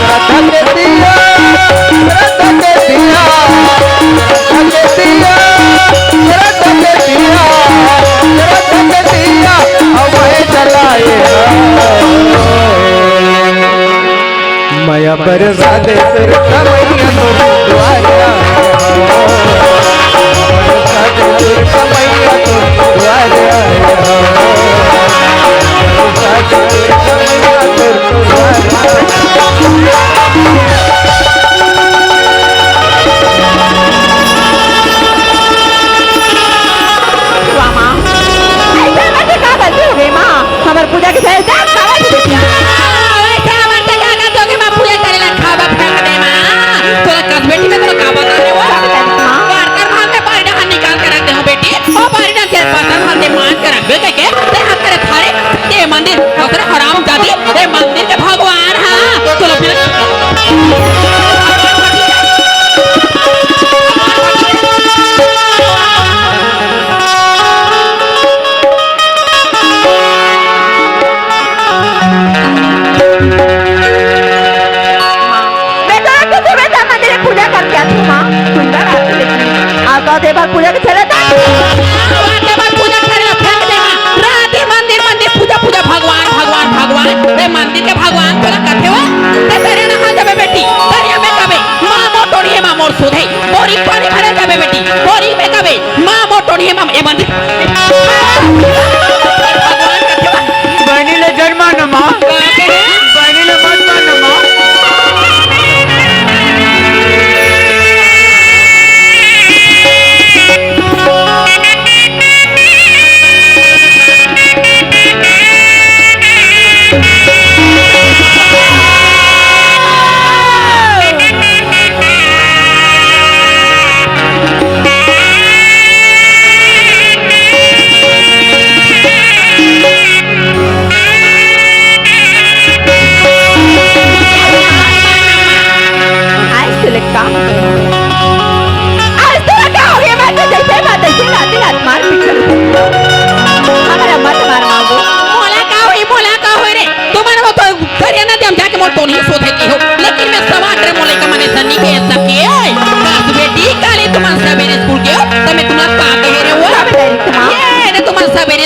राधा के दिया, राधा के दिया, राधा के दिया, राधा के दिया, राधा के दिया, हमें जलाए हो। मया बरसात दुर्गा मैया तोर दुआरे आए हो। बरसात दुर्गा मैया तोर दुआरे आए हो। बरसात दुर्गा मैया तोर दुआरे आए हो। वाह माँ, ऐसा मत का गलती हो गई माँ। हमर पूजा के सर का खावा भी देती। ऐसा हमर से का गलती हो गई माँ, पूजा करे ला खावा फेंक दे माँ। तोरा कस बेटी में तोरा का बता दे वो। बर्तन भाल में पानी डहान निकाल के रख दे हो बेटी। ओ पानी डहान के बर्तन भाल के मांज के रख दे के, ते हाथ करे थारे, ते मंदिर, अतरे हराम जादी, ते मंदिर के भगवान हाँ। तोला फिर मैं तो आज सुबह से मंदिर में पूजा करके आती हूँ माँ। सुंदर आरती देखी। आज तो देवर पूजा के चले था। आज देवर पूजा करे ला फेंक दे माँ। रात दिन मंदिर, मंदिर, पूजा, पूजा, भगवान, भगवान, भगवान। रे मंदिर के भगवान तोला कथे हो। ते तेरे नहा जाबे बेटी। दरिया में कबे। माँ मोर टोरी है, माँ मोर सुधे। बोरी पानी भरे जाबे बेटी। बोरी में कबे। माँ मोर टोरी है, माँ ए मंदिर। भगवान कथे हो। बहनी ले जन्मा न माँ। बहनी ले मत मार न माँ।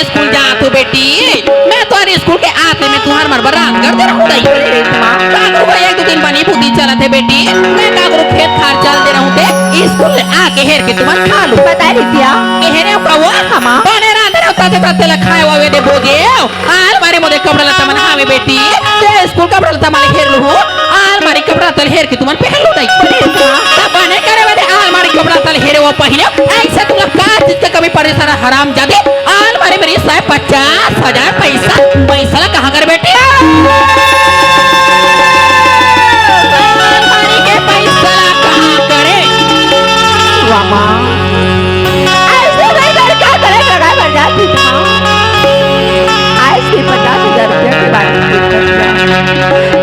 स्कूल जात हो बेटी, मैं तोर स्कूल के आते में तुंहर मन बर रांध कर दे रहूं दाई। अरे रेशमा। काकरो का एक दो दिन बनी बुद्धि चलत हे बेटी, मैं काकरो खेत खार चल दे रहूं ते स्कूल ले आके हेर के तुमन खा लू। बता रितिया। ए हेरे का वो? हाँ माँ। बने रांध रहो ताते ताते ला खाए वावे दे बोजे। आलमारी मोदे कपड़ा लत्ता मन हावे बेटी, ते स्कूल कपड़ा लत्ता मन हेर लू हो। आलमारी कपड़ा तल हेर के तुमन पहन लू दाई। अरे रेशमा। तब बने करे वादे आलमारी कपड़ा तल हेरे वो पहने। ऐसे तुम लोग का चीज के कमी पड़े सारा हराम जादे। आलमारी मेरी साहब पचास हजार पैसा, पैसा ला कहाँ करे बेटी? आलमारी के पैसा ला कहाँ करे? वाह माँ। आज तो मैं घर का करे लगा भर जाती था। आज के पचास हजार रुपया के बारे में सोच कर क्या?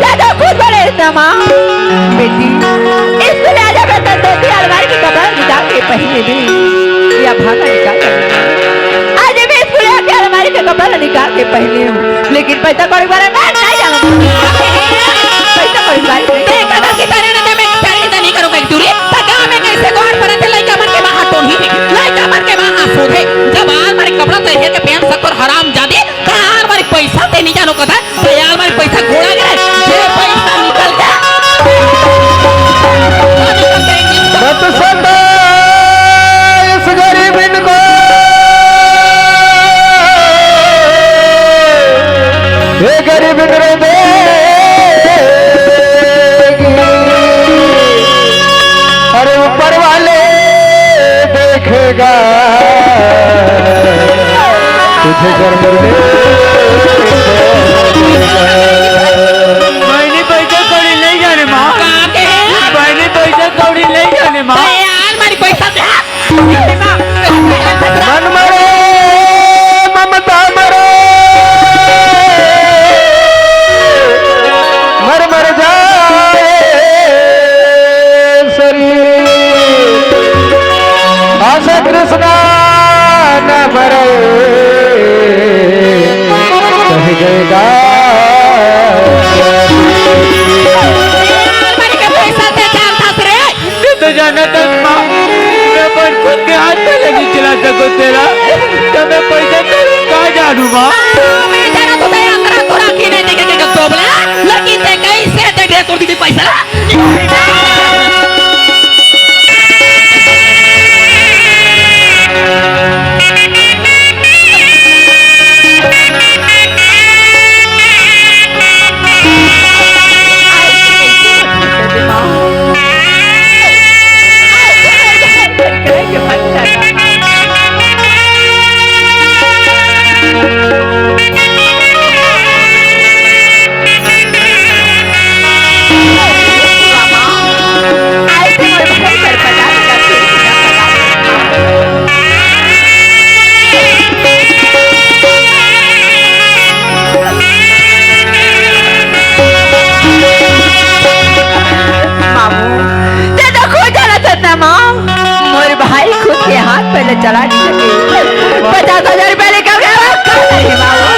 दादा खुद बड़े इतना माँ। बेटी, स्कूल आ जा बेटा, धोती अलमारी के कपड़ा निकाल के पहने दे। या भागा निकाल कर। आज मैं स्कूल आके अलमारी के कपड़ा निकाल के पहने हूँ, लेकिन पैसा कौड़ी बारे में नहीं जाना। पैसा कौड़ी बारे में। ते कदर की तारे ना मैं तारे की नहीं करूँगा एक दूरी। तका मैं कैसे द्वार पर आते लइका मन के माँ हाथों ही। लइका मन के माँ हाथ सोधे। जब आलमारी कपड़ा तैयार के पहन सक और हराम जादे, कहाँ आलमारी पैसा ते नहीं जानो कथा। तैयार मारी पैसा घोड़ा गिरे, जे पैसा निकल गया। मत सता इस गरीब इनको, ये गरीब इन रो देगी। अरे ऊपर वाले देखेगा तुझे जन्म दे। बहिनी पैसा कौड़ी नहीं जाने माँ। कहाँ के है? बहिनी पैसा कौड़ी नहीं जाने माँ। दे यार, मारी पैसा दे। मन मरे ममता मरे, मर मर जाए शरीर। आशा कृष्णा न मरे, कह गए दास। पैसा दे, जानता रे। मैं तो जाना था माँ, मैं अपन खुद के हाथ में नहीं चला सकूं तेरा, तो मैं पैसा करूँ कहाँ जानू माँ? मैं जाना तो तेरे अंदर को राखी नहीं देखे के तो बोला, लेकिन ते कैसे ते दे तो दीदी पैसा? मामू, ते तो खुद जानत हस ना माँ, मोर भाई खुद के हाथ पहले चला नहीं सके। पचास हजार रुपया लेकर गया वो कहाँ नहीं मामू?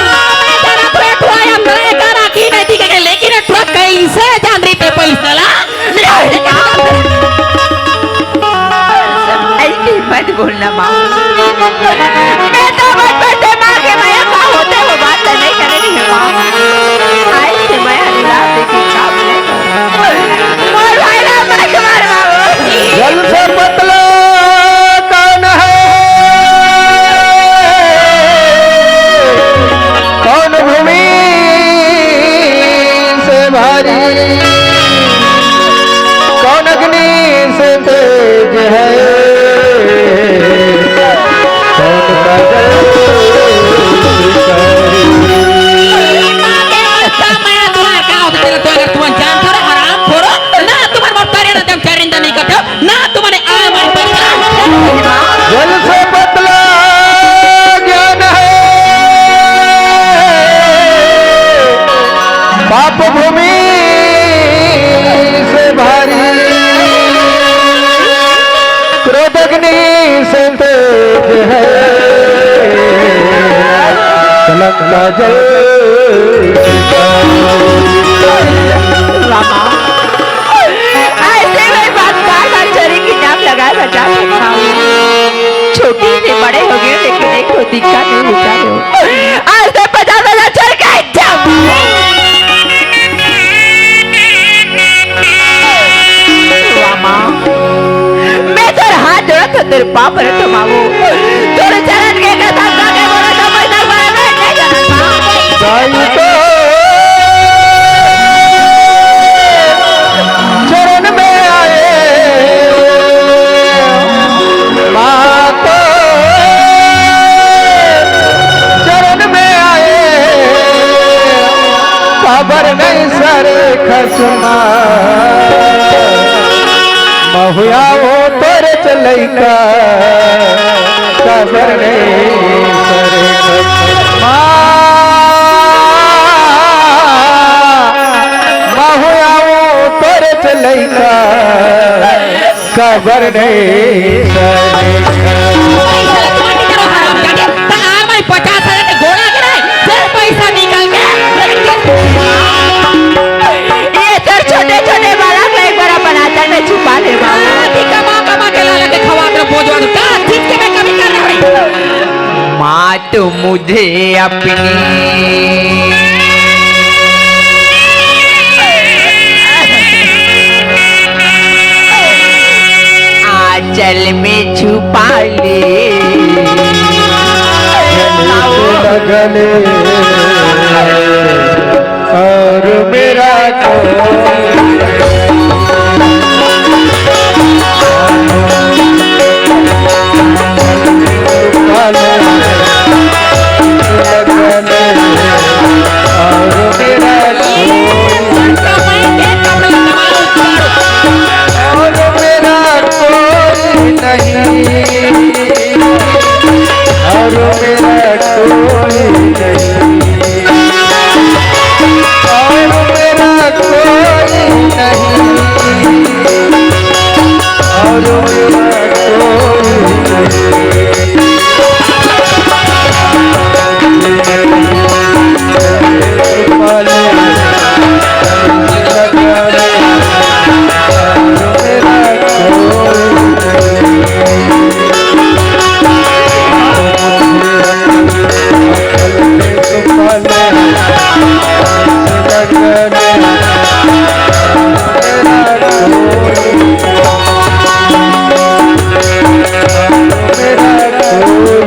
तेरा तो एक भाई अंदर एक राखी नहीं थी के लेकिन एक ट्रक कैसे जान रही थे पैसा ला? ऐसी मत बोलना माँ। मैं तो बचपन से माँ के मया का होते वो बात तो नहीं करे रही है माँ। आज से मया निराश देखी क्या बोले। मोर भाई राम राजकुमार बाबू। जल से पतला कौन है, कौन भूमि से भारी, कौन अग्नि से तेज है, कौन काजल से कारी। माँ के बच्चा, मैं तुम्हारा क्या होता तेरा तो अगर तुम जान छोड़ो, हराम छोड़ो, ना तुम्हारे मोर तारे ना तुम चारिंदा नहीं करते हो, ना तुम्हारे आलमारी पर जल से पतला ज्ञान है, पाप भूमि से भारी, क्रोध अग्नि से तेज है, कलंक जल रामा। ऐसे में बात बार बार चोरी की नाम लगाए बचा सकता हूँ। छोटी से बड़े हो गए, लेकिन एक ठो टिक्का नहीं उतारे हो। आज से पचास हजार छोड़ के एकदम। वाह माँ, मैं तोर हाथ जोड़त हूँ, तोर पाँव परत हूँ माँ वो। तोर चरण के कसम खा के बोलत हूँ, मैं तोर बराबर नहीं जानत माँ। सही तो चरण में आए, माँ तो चरण में आए, काबर नहीं सरे खसमा। महुआ वो तोरे चलैका, काबर नहीं सरे खसमा। महुआ वो तोरे चलैका, काबर नहीं सरे। पैसा लगा के करो, हरामजादे। त आ मैं पचास हजार के गोड़ा के रहे, फिर पैसा निकाल के लेके। ये तो छोटे-छोटे बालक ला एक बार अपन आंचल में छुपा ले बाबू। हाँ, कि कमा, कमा के ला, ला के खवा के बोझवा दो। का चीज के मैं कमी कर रहा हूँ? माँ तो मुझे अपनी आंचल में छुपा ले। लगन और मेरा और मेरा कोई नहीं, और मेरा कोई नहीं, और मेरा कोई नहीं, और मेरा कोई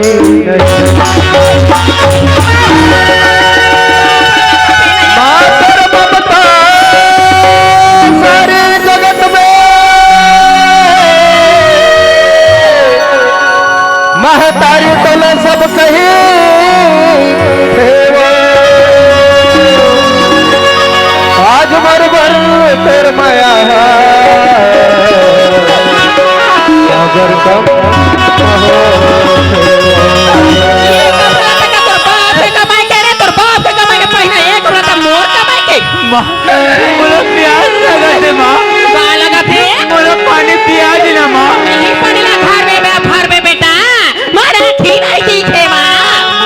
नहीं। मातर ममता सारे जगत में महतारी तोला सब कही। आज बरबर तोर मया अगर कम हो। ये कपड़ा तक तोर बाप के कमाई के रे, तोर बाप के कमाई के पहिना, ये कपड़ा तक मोर कमाई के। माँ, मोला प्यास लगत हे, माँ। का लगत हे? मोला पानी पिया दे ना, माँ। नहीं, पानी ला घर में, मैं घर में बेटा। मारा खीरा की खेवा।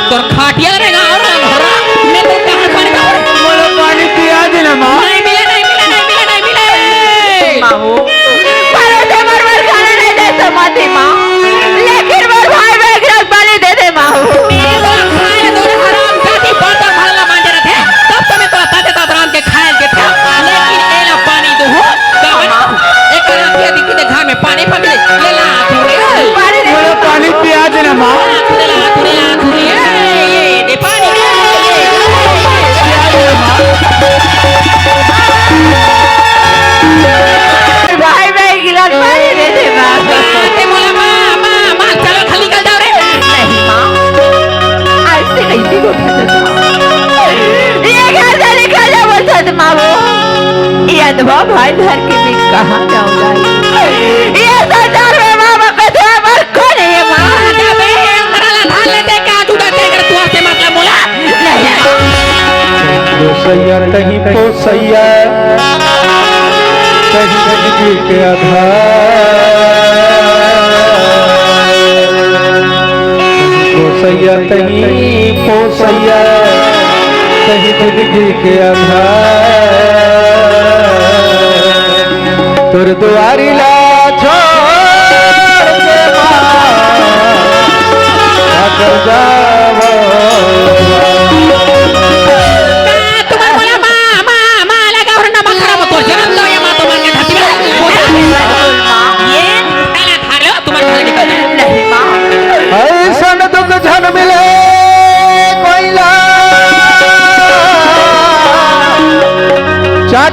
तोर खाटिया रे गाँव रे घोड़ा। मैं तो कहाँ पर गाँव रे? मोला पानी पिया दे ना, माँ। नहीं मिले, नहीं मिले, नहीं मिले, नहीं मिले। माँ हो। पहले से मर मर खाना नहीं दे समाधि माँ। लेकिन मोर भाई बहिनी के रख बलि दे दे माँ हो। मैं तो खाए दो हराम जाति बर्तन भरला मांजे रहते। तब तो मैं तो ताते तात राम के खाए के था। लेकिन एला पानी दो हो। का बना? एक आंखिया दिखी दे घर में पानी पकड़े। ले ला, आंखी रे। पानी दे। मोला पानी पिया दे ना, माँ। आंखी रे ला, आंखी रे ला, आंखी रे। ए, ए, दे पानी रे। पिया दे ना, माँ। भाई, भाई, गिलास पानी दे दे, माँ। माँ, ते मोला, माँ, माँ, माँ, चलो, खाली कर दो रे। नहीं, माँ। आज से नहीं थी वो घर से। ये घर से निकल जा, बोल सच, माँ, वो। ये अधवा भाई धर के मैं कहाँ जाऊंगा? ये संसार में माँ बाप का सिवा मोर कोई नहीं है माँ। राजा बे, अंतरा ला धान लेते का तू डरते कर तू आते मतलब बोला? नहीं। पोसैया तहीं पोसैया, तहीं जिंदगी के आधार। पोसैया तहीं पोसैया, तहीं जिंदगी के आधार। तोर दुआरी ला छोड़ के माँ, भागल जा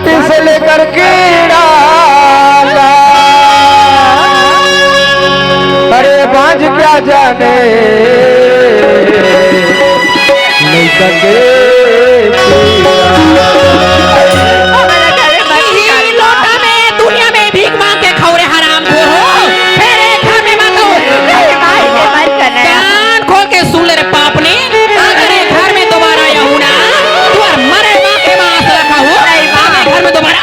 से लेकर कीड़ा ला। अरे बांझ क्या जाने लइका के पीड़ा। हमारा घर में मत ई लोटा में दुनिया में भीख मांग के खाऊ रे हरामखोर हो। फेर ए घर में मत आऊ। अरे भाई, ये मत करना यार। कान खोल के सुन ले रे पापनी, अगर ए घर में दोबारा आऊ ना, तोर मरे माँ के मांस ला खाऊ। नहीं, माँ। अगर घर में दोबारा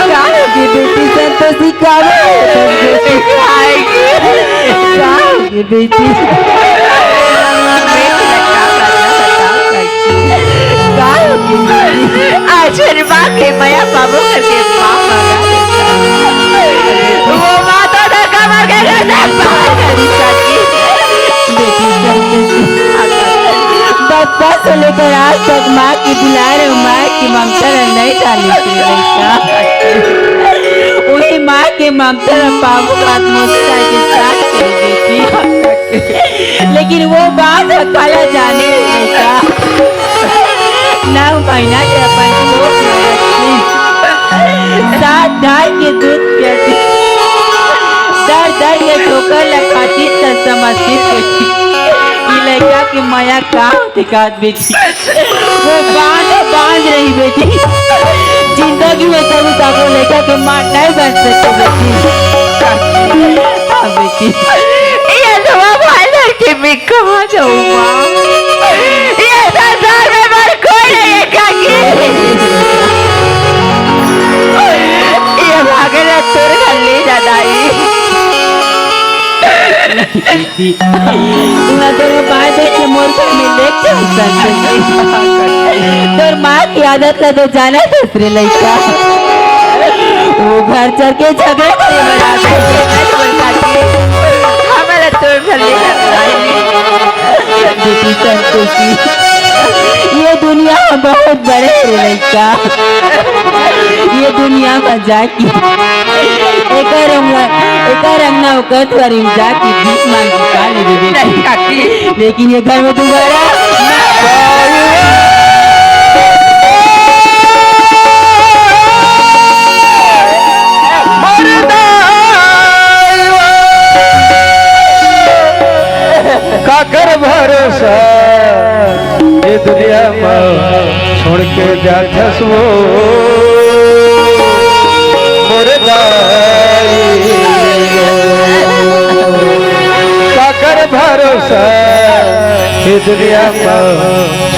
का होगे बेटी संतोषी, का होगे बेटी? का होगे बेटी? का होगे बेटी? आज मेरी माँ के मया पाबो करके माँ मांगा। वो माँ तो धक्का मार के घर से बाहर कर दी काकी। बेटी संतोषी, बचपन से लेकर आज तक माँ की दुलार और माँ की ममता ला नहीं जाने थे लइका। वही माँ के ममता ला पाबो का आत्मोत्साह के साथ कर बेटी। लेकिन वो बात ह काला जाने लइका। नौ महीना के अपन कोख में रखी, सात दाई के दूध पियाती, दर दर के ठोकर ला खाती त समझती बेटी। ई लइका के मया का होथे का बेटी? वो बांझ, बांझ रही बेटी। जिंदगी में कभी ताको लइका के माँ नहीं बन सकती बेटी। हाँ बेटी। ये तो माँ भाई लड़के में कहाँ जाऊँ माँ? ये संसार में मोर कोई नहीं है काकी। ये भागे ना तोर घर ले जा दाई। ना तोर बाय देख के मोर घर में लेके आ सकते। तोर माँ की आदत ला तो जाना दूसरे लइका। वो घर चल के झगड़ा करे बना दे। हमारा तोर घर ले जा। बेटी संतोषी, ये दुनिया में बहुत बड़े हे लइका। ये दुनिया में जाके एकर अंग-, एकर अंगना ओकर दुआरी में जाके भीख मांग के खा लेबे बेटी। नहीं काकी। लेकिन ये घर में दोबारा काकर भरोसा ये दुनिया में छोड़ के जाथस वो मोर दाई। काकर भरोसा ये दुनिया में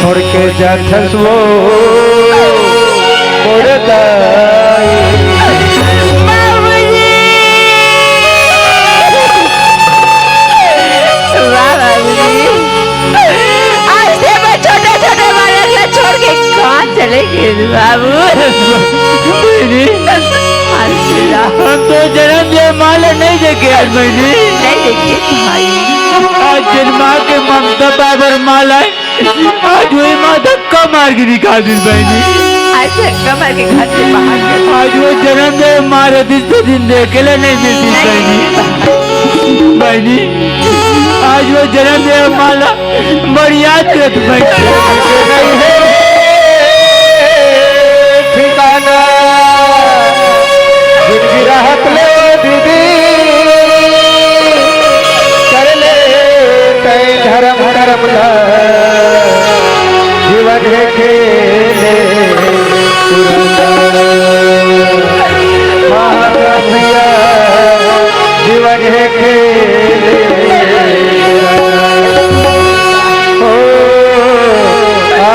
छोड़ के जाथस वो मोर दाई। बाबूजी। वाह बाबूजी, आज से मैं छोटे छोटे बालक ला छोड़ के कहाँ चले गए बाबू? बहनी, हम तो जन्म दे माँ ला नहीं देखे आज बहनी। नहीं देखे भाई। आज जन्मा के ममता पाए बर माँ ला आज वही माँ धक्का मार के निकाल दी बहनी। आज धक्का मार के घर से बाहर कर आज वो जन्म दे माँ ला दूसरे दिन देखे ला नहीं मिलती बहनी। बहनी, आज वो जन्म दे माँ ला बड़ी याद करत बहनी। ठिकाना जिनगी राहत ले दीदी। कर ले तय धर्म कर्म ला, जीवन हे खेले पुरंदा। हाँ भैया, जीवन हे खेले पुरंदा। ओ, आ,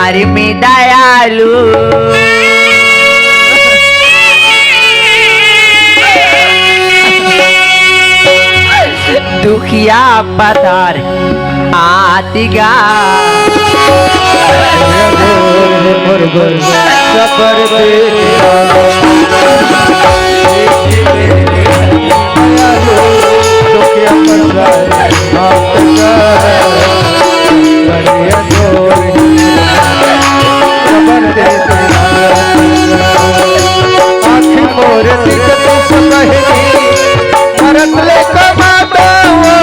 अरे मैं दयालु, दुखिया पधार आतिगा। आँखी मोर दिख दुख बहिनी, मरत ले कमाता हो।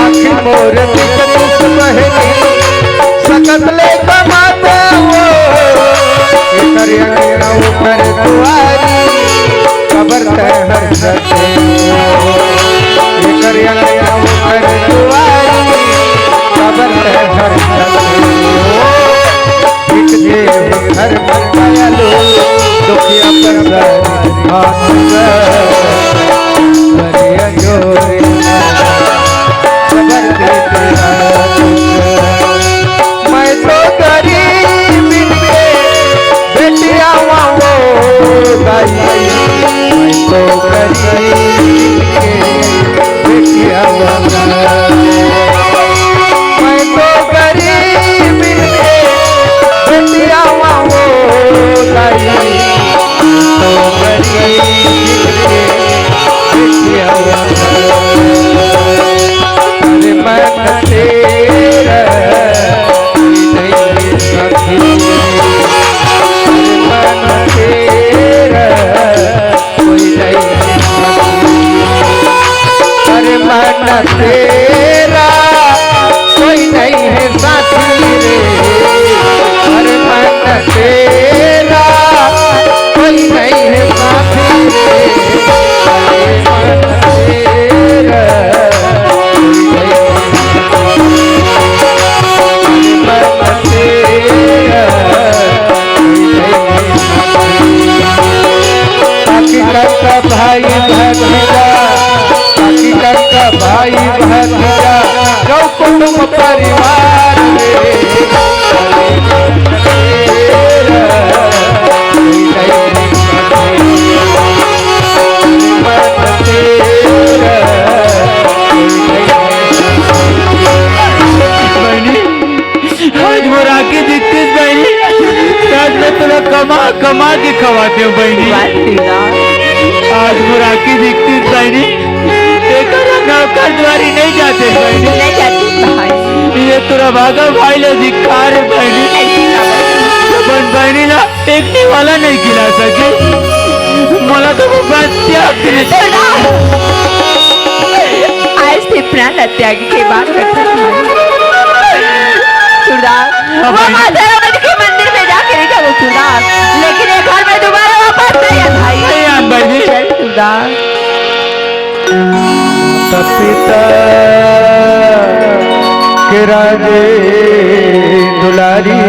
आँखी मोर दिख दुख बहिनी, सकत ले कमाता हो। एकर अंगना ओकर दुआरी, कबर तय हर सके हो। एकर अंगना ओकर दुआरी, कबर तय हर सके हो। एक देव घर पर दयालु, दुखिया पर हाथ बलिया जोरे, खबर देते हाथ। मैं तो गरीब इनके बेटिया वो दाई, मैं तो गरीब इनके बेटिया वो। मैं तो गरीब इनके बेटिया वो दाई, तो गरीब इनके बेटिया वो। अरे मन तेरा नहीं सखी, अरे मन तेरा कोई नहीं है साथी। अरे मन तेरा कोई नहीं है साथी रे। अरे मन तेरा कोई नहीं है साथी रे। अरे मन तेरा कोई नहीं है साथी। अरे मन तेरा बाकी करता भाई भतीजा, बाकी करता भाई भतीजा, जो कुटुंब परिवार में बहिनी, आज मोर आँखी दिखतिस बहिनी, त आज मैं तोला कमा कमा के खवातेंव बहिनी। वाह तेरा। आज मोर आँखी दिखतिस बहिनी, तेकर नौकर दुआरी नहीं जाते बहिनी। नहीं जाते भाई। ये तोर भागा भाई ले धिक्कार हे बहिनी। नहीं जाते भाई। अपन बहिनी ला एक निवाला नहीं खिला सके। मोला तो वो बात त्याग दे। सुना। आज से प्राण त्याग के बात करता है। सुरदार, हाँ वो भाई। माधव के मंदिर में जाके रह जाओ सुरदार, लेकिन ये घर में दोबारा वापस नहीं आ भाई। नहीं आन भाई जी। चल सुरदार। तपिता के राजे दुलारी,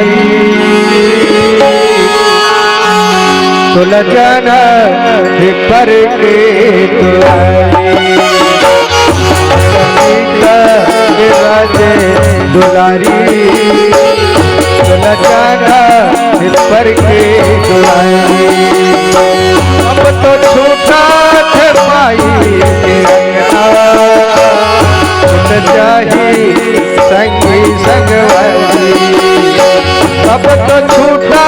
तोला जाना हे पर के दुलारी। तपिता के राजे दुलारी, तोला जाना हे पर के दुलारी। अब तो छूटा थे माई के अंगना, छूट जाही संगी संगवारी। अब तो छूटा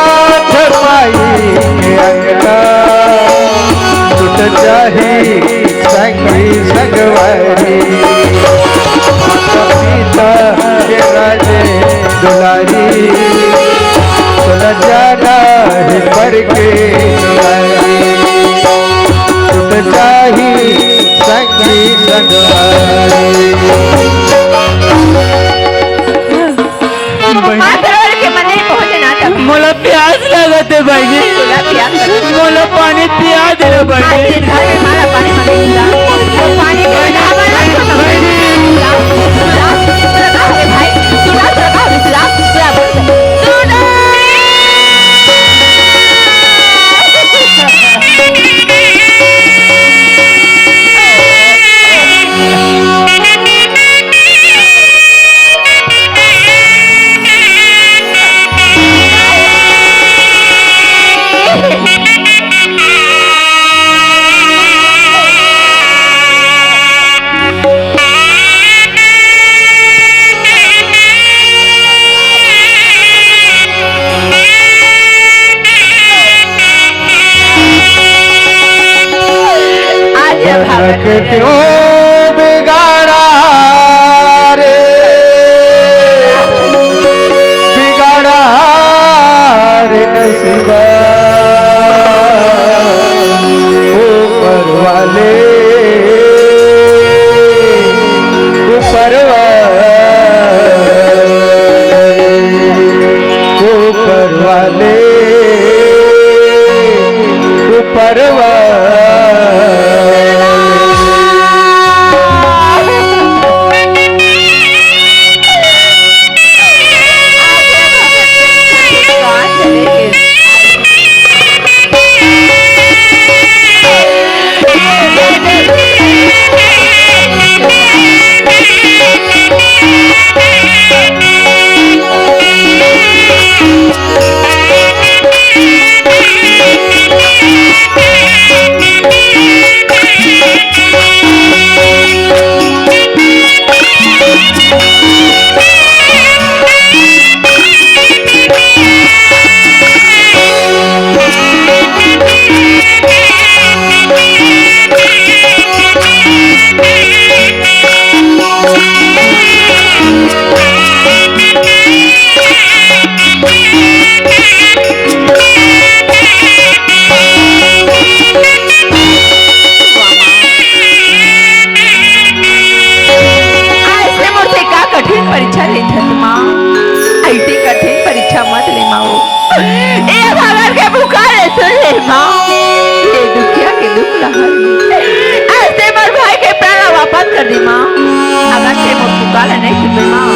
थे माई के अंगना, छूट जाही संगी संगवारी। माता पिता के राजे दुलारी, तोला जाना हे पर के दुआरी। छूट जाही संगी संगवारी। बहिनी। माधव के मंदिर पहुंचे ना तब। मोला प्यास लगत हे बहिनी। मोला प्यास लगत हे। मोला पानी पिया दे रे बहिनी। आज के घर में मारा पानी मांगेगा। वो पानी के बिना हमारा बहिनी। क्यों बिगाड़ा रे, बिगाड़ा रे नसीबा, ऊपर वाले, ऊपर वाले, ऊपर वाले, ऊपर वाले। आज से मोर से का कठिन परीक्षा लेथस माँ, ऐसी कठिन परीक्षा मत ले माँ। ए भागल के पुकार सुन ले माँ, ए दुखिया के दुख ला हर ले। आज से मोर भाई के प्राण ला वापस कर दे माँ। अगर ते मोर पुकार ला नहीं सुनबे माँ,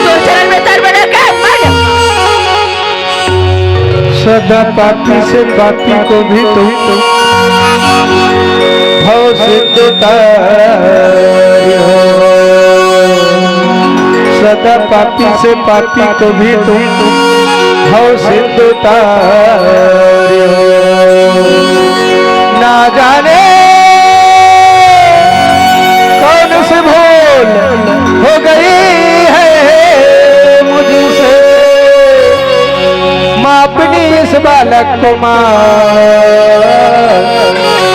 तोर चरण में सर बना के मर जा। सदा पापी से पापी को भी तुम भव सिंधु तारियो। सदा पापी से पापी को भी तुम भव सिंधु तारियो। ना जाने कौन सी भूल हो गई है मुझसे, माँ अपनी इस बालक को माँ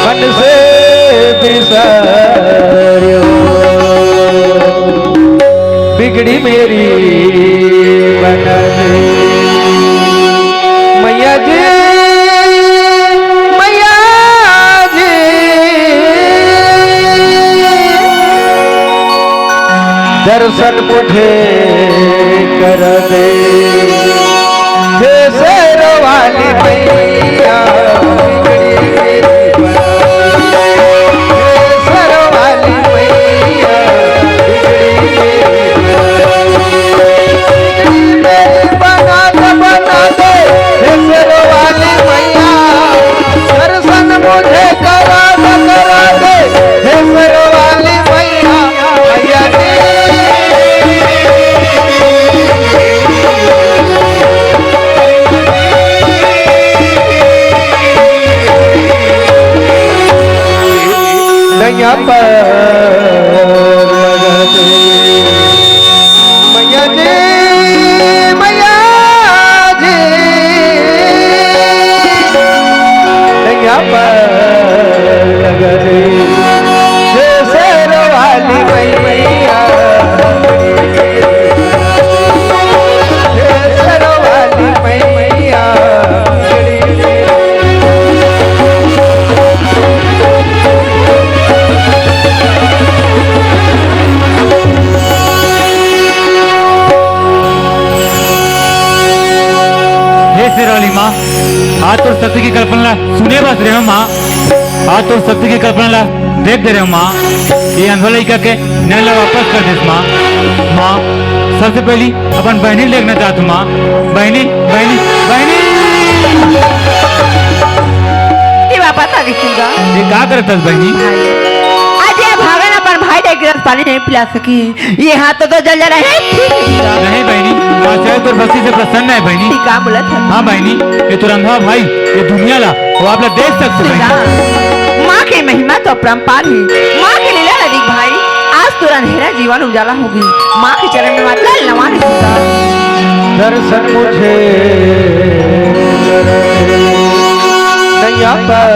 मन से बिसरियो। बिगड़ी मेरी बना दे मैया जी, मैया जी। दर्शन मुझे कर दे, हे शेर वाली मैया, बिगड़ी मेरी बना दे, हे शेर वाली मैया, बिगड़ी मेरी बना दे, बिगड़ी मेरी बना दे, बना दे, हे शेर वाली मैया, दर्शन मुझे करा दे, करा दे, हे शेर वाली मैया, मैया जी। नैया पर लगा दे। मैया जी, मैया जी, नैया पर लगा दे, हे शेर वाली मैया, हे शेर वाली मैया। हे शेर वाली माँ, आज तोर शक्ति के कल्पना ला सुने बस रहे हो माँ, आज तोर शक्ति के कल्पना ला देख दे रहे हो माँ। ये अंधवा लइका के नैन ला वापस कर देस माँ। माँ, सबसे पहली अपन बहनी ला देखना चाहत हूँ माँ। बहनी, बहनी, बहनी। ये वापस आ गई शिवदा। ये का करत हस बहनी? आज ये भागन अपन भाई ला एक गिलास पानी नहीं पिला सकी। ये हाथ तो, तो जल जला है, ठीक है। नहीं बहनी, माँ शायद तोर भक्ति से प्रसन्न है बहनी। ठीक है, बोला था। हाँ बहनी, ये तोर अंधा भाई, ये दुनिया ला, वो आप ला देख सकते बहनी। माँ के महिमा तो अपरंपार है, माँ के लीला ला देख भाई, आज तोर अंधेरा जीवन उजाला होगी। माँ के चरण में माता नमन है। दर्शन मुझे नैया पर।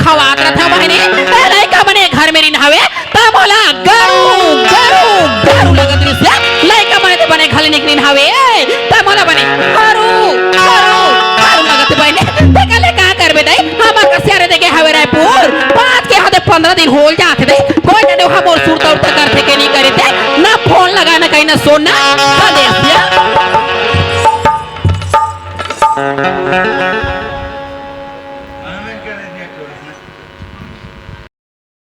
खवात रथे बहिनी। ए लइका मन ए घर में रिन हवे, त मोला गरू, गरू, गरू लगत रिहिस हे। लइका मन ए तो बने घले निकरिन हवे, त मोला बने हरू, हरू, हरू लगत बहिनी। तेकर ले का करबे दाई, हमर कसिया रे देखे हवे रायपुर, पाँच के हाथे पंद्रह दिन होल जाथे दाई। कोई जाने वहाँ मोर सुरता उरता करथे के नहीं करे ते, ना फोन लगा, ना कहीं, ना सोना, ना देसिया।